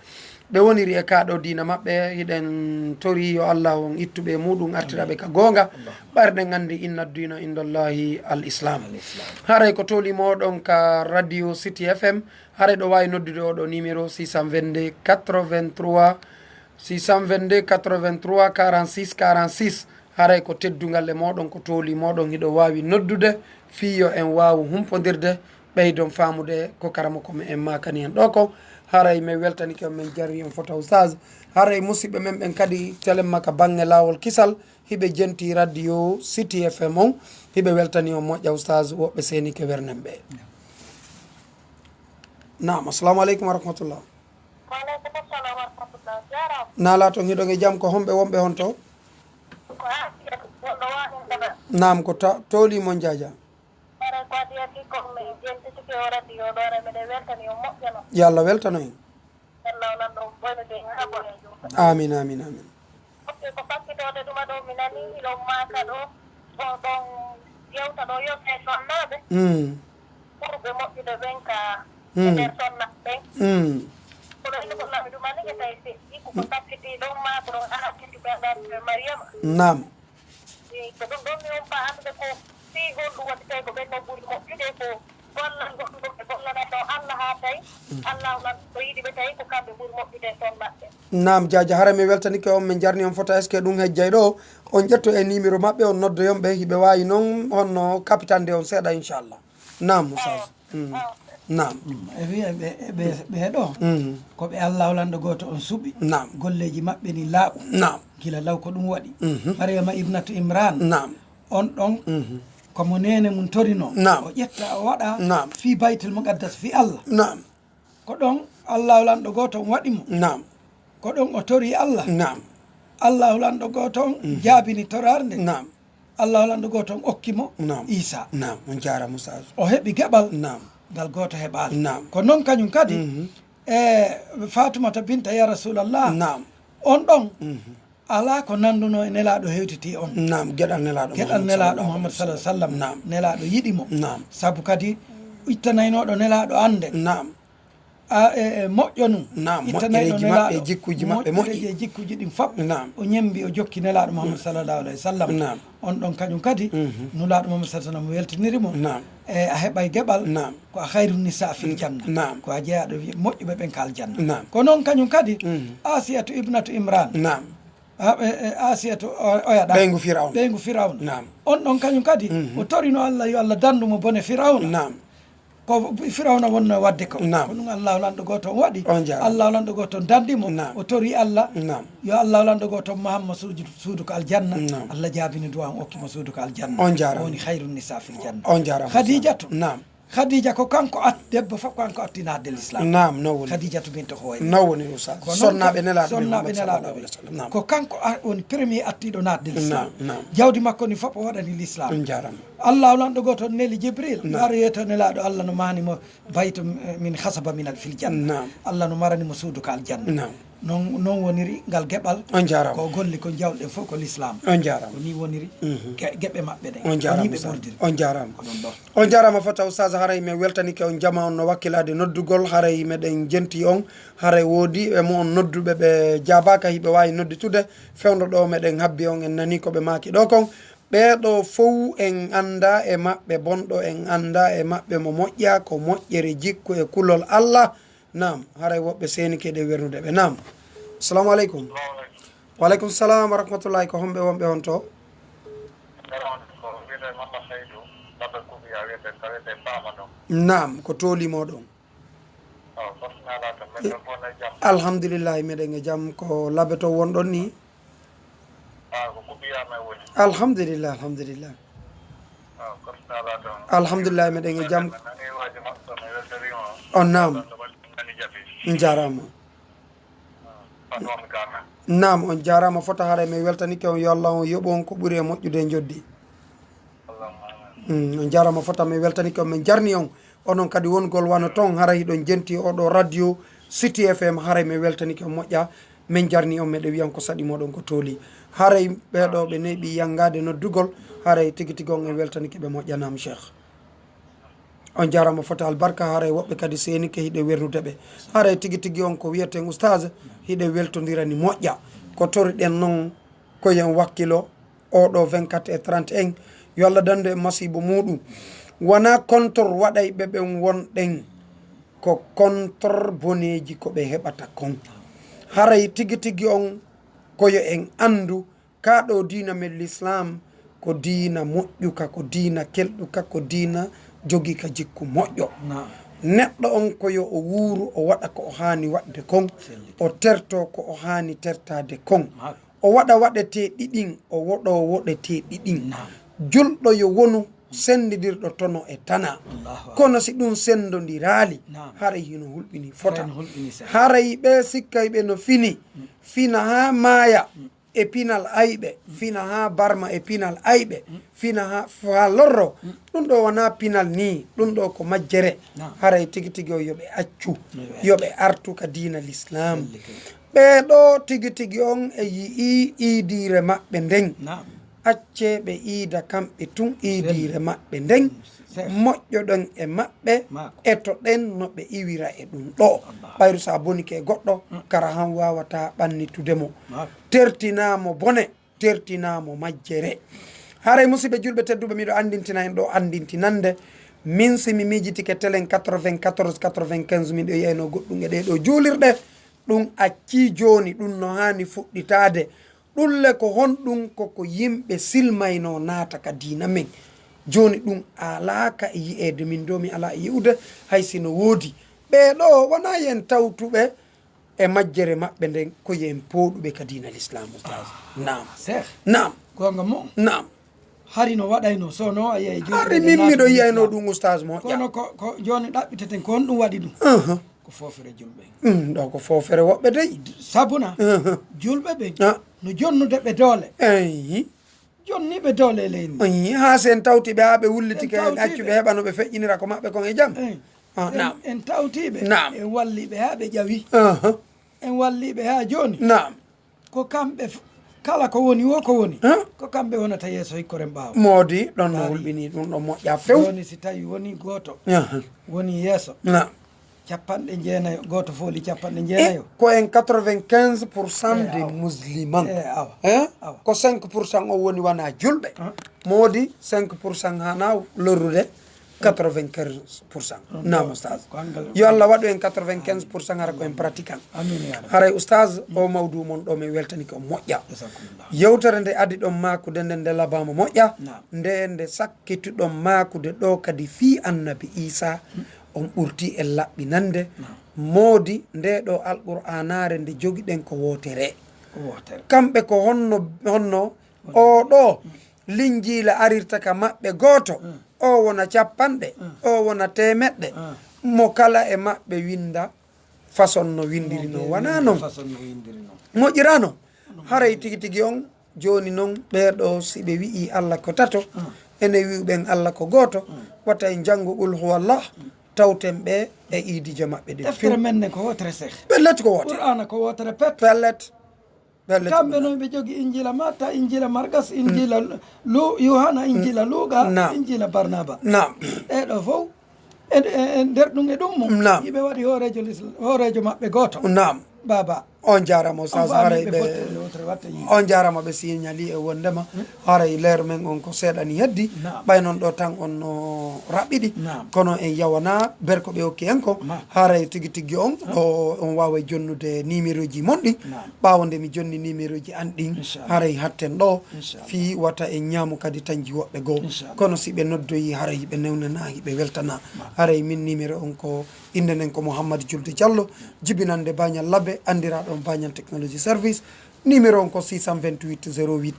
ɓe woniri e kaa ɗoo diina maɓɓe, hiɗen tori yo Allah on ittu ɓe e muuɗum, artira ɓe ka goonga. Ɓayri ɗen anndi inna diina indallahi al islam. Al islam. Haray ko toli mooɗon ka Radio City F M, haray ɗo waawi noddude oo ɗoo numéro six cent vingt-deux quatre-vingt-trois Six cent vingt-deux quatre-vingt-trois quarante-six quarante-six. Haray ko teddungal e mooɗon, ko tooli mooɗon, hiɗo waawi noddude fii yo en waawu humpondirde, ɓeydon faamude ko karamoko meɗen maakani en ɗoo kon. Haray men weltanike on, men jarni on fota Oustaz. Haray musiɓɓe men ɓen kadi, telemma ka baŋŋe laawol kisal, hiɓe jenti radio City F M on, hiɓe weltani on moƴƴa Oustaz, woɓɓe seenike wernen ɓe. Naam, assalamu aleykum wa rahmatullah. Waaleykum salam wa rahmatullah. Jaaraama. Naalaa ton, hiɗon e jam, ko homɓe wonɓe honto? Ko Asiya, wonɗo Waaɗo Ngada. Naam, ko ta-, tooli mon jaaja. Haray ko adii adii ko men jentitike o radio ɗo, haray meɗen weltani on moƴƴa no. Yo Allah weltano en. Yo Allah o lanɗo on boynude en haa boneejo. Amin, amin, amin. Ok, ko fakkitoode ɗuma ɗo, mi nanii hiɗon maaka ɗo, on ɗon yewta ɗo, yo ɓee sonnaaɓe Mm. ɓurɓe moƴƴude ɓen ka e Mm. nder sonnaaɓe ɓen. Mm. Kono hino ko lami ɗuma ni, e tawi feƴƴi, ko ko Mm. fakkiti ɗon maaka ɗon, Aasiya ɓe Mariama. Naam. Eey, ko ɗum ɗon mi wonpa anndude ko fii honɗum waɗi tawi ko ɓen ɗon ɓuri moƴƴude, ko gollal goɗɗum ɗum ɓe gollanatnoo Allah haa tawi Mm. Allah lan ko yiɗi ɓe tawi ko kamɓe ɓuri moƴƴude e ton maɓɓe. Naam, jaaja, hara mi weltanike on, min jarni on fota, est-ce que ɗum hejjay ɗo? On ƴetto e numéro maɓɓe, on noddoyon ɓe, hiɓe waawi non honno kapitande on seeɗa, inchallah. Naam, Oustaz. Mm. Naam. Mm, e wiya ɓe, ɓe, ɓe ɗo, Mm. ko ɓe Allahu lanɗo gooto on suɓi. Naam. Golleeji maɓɓe ni laaɓu. Naam. Gila law ko ɗum waɗi. Mhm. Maryama ibnatu Imran. Naam. On ɗon, Mhm. ko mo neene mum torino. Naam. O ƴetta, o waɗa Naam. fii Baytul Muqaddas fii Allah. Naam. Ko ɗon Allahu lanɗo gooto on waɗi mo. Naam. Ko ɗon o tori Allah. Naam. Allahu lanɗo gooto on Mhm. jaabini toraare nde. Naam. Allahu lanɗo gooto on okki mo Naam. Iisa. Naam. On jaaraama, Oustaz. O heɓi geɓal Naam. ngal gooto heɓaali. Naam. Ko non kañum kadi, Mhm. e Fatumata binta, ya Rasulallah, Naam. on ɗon Mhm. alaa ko nanndunoo e Nelaaɗo hewtiti on. Naam, geɗal Nelaaɗo Geɗal Muhammad Nelaaɗo sallallahu Muhammad alaihi sallallahu alaihi wasallam. wasallam. Naam. Nelaaɗo yiɗi mo. Naam. Sabu kadi ittanaynooɗo Nelaaɗo annde. Naam. A, e, e, moƴƴo nun. Naam, Ittanaynoo moƴƴereeji maɓɓe, Nelaaɗo jikkuuji maɓɓe moƴƴi. moƴƴereeji e jikkuuji ɗin fof. Naam. O ñembi, o jokki Nelaaɗo Muhammad sallallahu alaihi wasallam. Naam. On ɗon kañum kadi, Mhm. Nulaaɗo Muhammad sallallahu alaihi wasallam weltiniri mo. Naam. E, a heɓay geɓal, Naam. ko a khairu nisa fil janna. Naam. Ko a jeyaaɗo moƴƴuɓe ɓen ka aljanna. Naam. Ko non kañum kadi, Mhm. Asiyatu ibnatu Imran. Naam. A, e, e, Asiyatu o, oya ɗa. Ɓeyngu Firawna. Ɓeyngu Firawna. Naam. On ɗon kañum kadi, Mhm. o torino Allah yo Allah dandu mo bone Firawna. Naam. Ko Firawna wonno wadde ko. Naam. Ko ɗum Allahu lanɗo gooto on waɗi. On jaaraama. Allahu lanɗo gooto on dandi mo. Naam. O tori Allah. Naam. Yo Allahu lanɗo gooto on mahan mo suudu, suudu ko aljanna. Naam. Allah jaabini du'a on, okki mo suudu ko aljanna. On jaaraama. O woni khairu nisa fil janna. On jaaraama. Khadijatu. Naam. Khadija ko kanko at-, debbo fof kanko atti naatde l'islam. Naam, no woni. Khadijatu bintu Khuwaylid. No woni, Oustaz. Ko non Sonnaaɓe ka-, Nelaaɗo sonnaaɓe Muhammad Nelaaɗo sallallahu alaihi wasallam. Naam. Ko kanko a-, woni premier attiiɗo naatde l'islam. Naam, naam. Jawdi makko ni fof o waɗani l'islam. On jaaraama. Allahu lanɗo gooto on neli Jibril. Naam. Yo ar yeeto Nelaaɗo Allah no mahani mo baytu, eh, min khasaba min al fil janna. Naam. Allah no marani mo suudu ka aljanna. Naam. Non, non woniri ngal geɓal. On jaaraama. Ko golli ko jawɗe fof ko l'islam. On jaaraama. Ko ni woniri Mhm. ge-, geɓe maɓɓe ɗen. On Ko ni jaaraama, ɓe Oustaz. ɓordiri. On jaaraama. Ko ɗum ɗon. On jaaraama fota, Oustaz, haray mi weltanike on jama on no wakkilaade noddugol, haray meɗen jenti on, haray woodi e mo on nodduɓe ɓe jaabaaka, hiɓe waawi nodditude, fewndo ɗo meɗen habbi on, en nani ko ɓe maaki ɗo kon. Ɓee ɗo fow en anndaa e maɓɓe bonɗo, en anndaa e maɓɓe mo moƴƴa, ko moƴƴere jikku e kulol Allah. Naam, haray woɓɓe seenike ɗe wernude ɓe. Naam. Assalamu aleykum. Wa aleykum salam wa rahmatullahi. Ko homɓe wonɓe on to? Naam, ko tooli moɗon? Alhamdulillahi, meɗen e jam. Ko labbe to wonɗon ni? Alhamdulillah, alhamdulillah. Alhamdulillah, meɗen e jam. On naam. Njaaraama. Naam, on njaaraama fota, haray mi weltanike on, yo Allah on yoɓu on ko ɓuri e moƴƴude e njoddi. Mm, on njaaraama fota, mi weltanike on, min jarni on. Onon kadi wongol wano ton, haray hiɗon jenti oɗo radio City F M, haray mi weltanike on moƴƴa. Min jarni on, meɗen wiyan ko saɗi moɗon ko tooli. Haray ɓee ɗo ɓe neeɓi yanngaade noddugol, haray tigi tigi on en weltanike ɓe moƴƴa. Naam, Cheikh. On njaaraama fota albarka, haray woɓɓe kadi seenike hiɗe wernude ɓe. Haray tigi tigi on ko wiyeten Oustaz, hiɗe weltondirani moƴƴa. Ko toriɗen non ko yen wakkilo oɗo vingt-quatre et trente en, yo Allah dandu en masiibo muuɗum. Wonaa contre waɗay ɓe ɓen wonɗen, ko contre boneeji ko ɓe heɓata kon. Haray tigi tigi on ko yo en anndu, kaa ɗoo diina men Lislaam ko diina moƴƴuka, ko diina kelɗuka, ko diina jogiika jikku moƴƴo. Naam. Neɗɗo on ko yo o wuuru, o waɗa ko o haani waɗde kon, Selli. O tertoo ko o haani tertaade kon. Maak. O waɗa waɗetee ɗiɗin, o woɗoo woɗetee ɗiɗin. Naam. Julɗo yo wonu senndidirɗo tono e tana. Allahu akbar. Kono si ɗum senndondiraali, Naam. Haray hino hulɓini fota. Haray no hulɓini seeɗa. Haray ɓe sikkay ɓe no fini, Mm. fina haa maaya Mm. e pinal ayɓe, Mm. fina haa barma e pinal ayɓe, Mm. fina haa, faa lorro. Mm. Ɗum ɗoo wanaa pinal nii, ɗum ɗoo ko majjere. Naam. Haray tigi tigi o yo ɓe accu, Yo ɓe yo ɓe artu ka diina Lislaam. Selli kay. Ɓee ɗoo tigi tigi on e yi'ii iidiire maɓɓe nden. Naam. Accee ɓe iida kamɓe tun iidiire Selli. maɓɓe nden. Seeɗa. Moƴƴoɗen e maɓɓe, Maako. Etoɗen no ɓe iwira e ɗum ɗoo. Allah. Ɓayru si a bonike e goɗɗo, Mm. kara han waawataa ɓannitude mo. Maako. Tertinaa mo bone, tertinaa mo majjere. Haray musidɓe julɓe tedduɓe, miɗo anndintina en ɗoo anndintinande. Min si mi miijitike telen quatre-vingt-quatorze, quatre-vingt-quinze, miɗo yi'ayno goɗɗum e ɗee ɗoo juulirɗe. Ɗum accii jooni, ɗum no haani fuɗɗitaade. Ɗum le ko honɗum? Ko ko yimɓe silmaynoo naata ka diina men. Jooni ɗum alaaka e yi'eede, min doo mi alaa e yi'ude hay si no woodi. Ɓee ɗoo wonaa yen tawtuɓe e majjere maɓɓe nden, ko yen pooɗuɓe ka diina Lislaam, Ustaaz. Ah, Naam. Seex. Naam. Goonga mo? Naam. Hari no waɗayno, so no a yi'ay julɓe Hari ɓe min miɗo naata yi'ayno Lislaam. Ɗum, Ustaaz mo. Kono ko, ko jooni ɗaɓɓiteten, ko honɗum waɗi ɗum? Ahan. Ko foofere julɓe. Mm, ɗoo ko foofere woɓɓe dey. Sabuna, Ahan. Julɓe ɓen Ah. no jonnude ɓe doole. Eyi. Jonniiɓe doole e leydi ndi. Eyi, haa si en tawti ɓe haa ɓe wullitike, En en accu tawti ɓe ɓe. Heɓa no ɓe feƴƴinira ko maɓɓe kon e jam. Eyi. Ah, En, naam. En tawti ɓe, Naam. En walli ɓe haa ɓe ƴawi. Ahan. En walli ɓe haa jooni. Naam. Ko kamɓe f-, kala ko woni wo ko woni. Huh? Ko kamɓe wonata yeeso hikkoren ɓaawo. Moodi, ɗon no Taari. Hulɓini ɗum ɗo moƴƴa few. Jooni si tawi woni gooto, Huh. Woni yeeso. Na. Capanɗe jeenayo, gooto fooli capanɗe E jeenayo. Ko en quatre-vingt-quinze pour cent Eh, de awa. Musulmans. Eh, awa. Hein? Awa. Ko cinq pour cent o woni wana julɓe. Huh? Moodi cinq pour cent hana lorrude. Quatre-vingt-quinze pour cent. Ɗum Naam, ɗo, Oustaz. Ko angal Yo Allah waɗu en quatre-vingt-quinze pour cent hara ko en pratiquant. Amiin, ya Rabbi. Haray, Oustaz, o mawdu mon ɗo, mi weltani ko moƴƴa. Jazakumullah. Yewtere nde adi ɗon maakude nden, nde labaama moƴƴa. Naam. Nde, nde sakkituɗon maakude ɗo kadi fii Annabi Iisaa, on ɓurti e laɓɓinande. Naam. Moodi, nde ɗo Alqur'aanaare nde jogiɗen ko wootere. Ko wootere. Kamɓe ko honno, honno, O ɗo Linjiila arirta ka maɓɓe gooto, Mm. o wona capanɗe, Mm. o wona teemeɗɗe, Mm. mo kala e maɓɓe winda façon no windiri non. Mo Wanaa winda non? Façon no windiri non. Moƴƴiraa non? Haray tigi tigi on, jooni non, ɓee ɗo si ɓe wi'ii Alla ko tato, Mm. ene wi'u ɓen Alla ko gooto, Mm. wata en janngu Qul huwallah, Mm. tawten ɓe e iidiije maɓɓe ɗin. Deftere few. Men ne ko wootere, Seex. Pellet ko wootere. Qur'aana ko wootere pet. Pellet. Pellet Kamɓe ko non ɓe jogi Injiila Matta, Injiila Margas, Injiila Lu-, Yohana, Injiila Luuka, Naam. Injiila Barnaba. Naam. Ɗee ɗo fow, e, e, e nder ɗum e ɗum mum, Naam. Iɓe waɗi hooreejo Lisla-, hooreejo maɓɓe gooto. Naam. Baaba. On jaaraama, Oustaz, On faami haray ɓe ɓe, fotti wootere watta yiide. On jaaraama, ɓe signali e wondema Hmm? haray leer men on ko seeɗa ni heddi. Naam. Ɓay non ɗo tan on no raɓɓiɗi. Naam. Kono en yawana ber ko ɓe okki en ko. Naam. Haray tigi tigi on, Hmm? o, on waawa jonnude numéroji mon ɗi. Naam. Ɓaawo nde mi jonni numéroji an ɗin, Inchallah. Haray hatten ɗo. Inchallah. Fii wata en ñaamu kadi tanji woɓɓe goo. Inchallah. Kono si ɓe noddoyi, haray ɓe newnana, ɓe weltana. Naam. Haray min numéro on ko Innde nden ko Mouhammad Julde Diallo, jibinannde Bañal Labbe, anndiraaɗo on Bañal Technology Service. Numéro on ko six cent vingt-huit zéro huit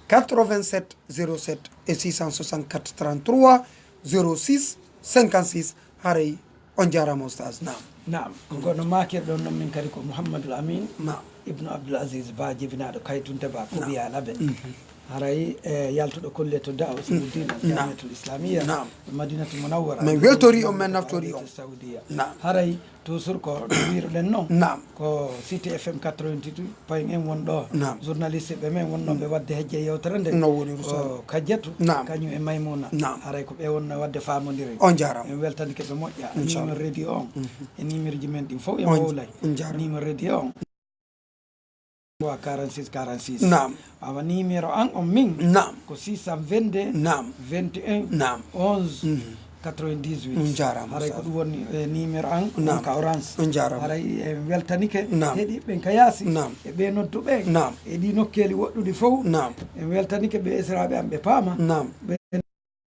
quatre-vingt-sept zéro sept e six cent soixante-quatre trente-trois zéro six cinquante-six. Haray on jaaraama, Oustaz. Naam. Naam. Ko no maakirɗon non min kadi ko Mouhammadul Amin Naam. Ibnu Abdoul Aziz Ba, jibinaaɗo Kaytunte Ba, Naam. Kubiya Labbe. Mhm. Haray, e yaltuɗo kulle to Da'wa Sabuddin Al Naam. Jamiatul Islamiyya, Naam. Madinatul Munawwara. Men weltori on, men naftori on. Saudiya. Naam. Haray, toujours ko no wiruɗen non. Naam. Ko Cité F M quatre-vingt-huit point un won ɗo. Naam. Journaliste ɓe men wonnooɓe Mm. waɗde hejje yewtere nde. No woni Rusal. Ko Kajjatu, Naam. kañum e Maymuna. Naam. Haray ko ɓe wonno waɗde faamondire. On jaaraama. En weltanike ɓe moƴƴa. Inchallah. Numéro radio on. Mhm. E numéro ji men ɗin fof en On, wowlay. On jaaraama. Numéro radio on. Wa quarante-six quarante-six. Naam. Awa numéro an on min. Naam. Ko six cent vingt-deux, Naam. vingt et un, Naam. onze, Mhm. quatre-vingt-dix-huit. On jaaraama, Haray ko Oustaz. Ɗum woni e numéro an. Naam. On ka orange. On jaaraama. Haray en weltanike. Naam. Heɗiɓe ɓen ka yaasi. Naam. E ɓe nodduɓe. Naam. E ɗi nokkeeli woɗɗuɗi fof. Naam. En weltanike ɓe esiraaɓe am ɓe paama. Naam. Ɓe-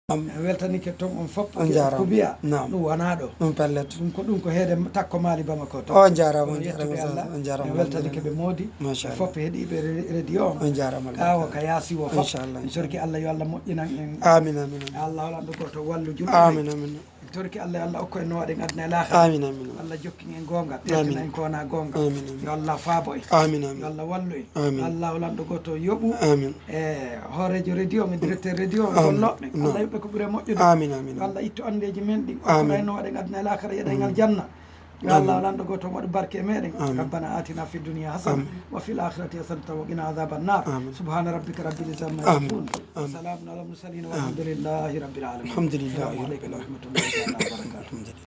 Naam. En weltanike toon on fof. On jaaraama. Ko biya. Naam. Ɗum wanaɗo. Ɗum pellet. Ɗum ko ɗum ko heede takko maali Bamako to. On jaaraama, Kono on jaaraama, yettude Allah. on jaaraama, En weltanike ɓe moodi. Machallah. Fof heɗiiɓe re- radio on. On jaaraama. Kaawo ka yaasi o fof. Inchallah, En torki Allah yo Allah moƴƴinan en. Amin, amin, amin. Allah holanɗo gooto wallu julɓe. Amin, amin. En torki Allah yo Allah okko en no waɗen aduna e laakhira. Amin, amin. Allah jokkin en goonga. Tertina en ko wona goonga. Amin, amin. Yo Allah faabo en. Amin, Yo amin. Allah wallu en. Amin. Allah holanɗo gooto yoɓu. Amin. E hooreejo radio on e directeur radio on Amin. gollooɓe ɓen. Naam. Allah yoɓɓe ko ɓuri e moƴƴude. Amin, amin. Yo Allah ittu anndeeji men ɗin. Amin. Okkoɗen no waɗen aduna e laakhira yeɗen aljanna. Yo Amin. Allah holanɗo gooto waɗu barke e meɗen. Amin. ربنا آتنا في الدنيا حسنة Amin. وفي الآخرة حسنة وقنا عذاب النار. Amin. سبحان ربك رب العزة عما Amin. يصفون. Amin. وسلام على المرسلين والحمد لله رب العالمين. الحمد لله السلام رب عليكم العالمين. ورحمة الله تعالى وبركاته. الحمد لله.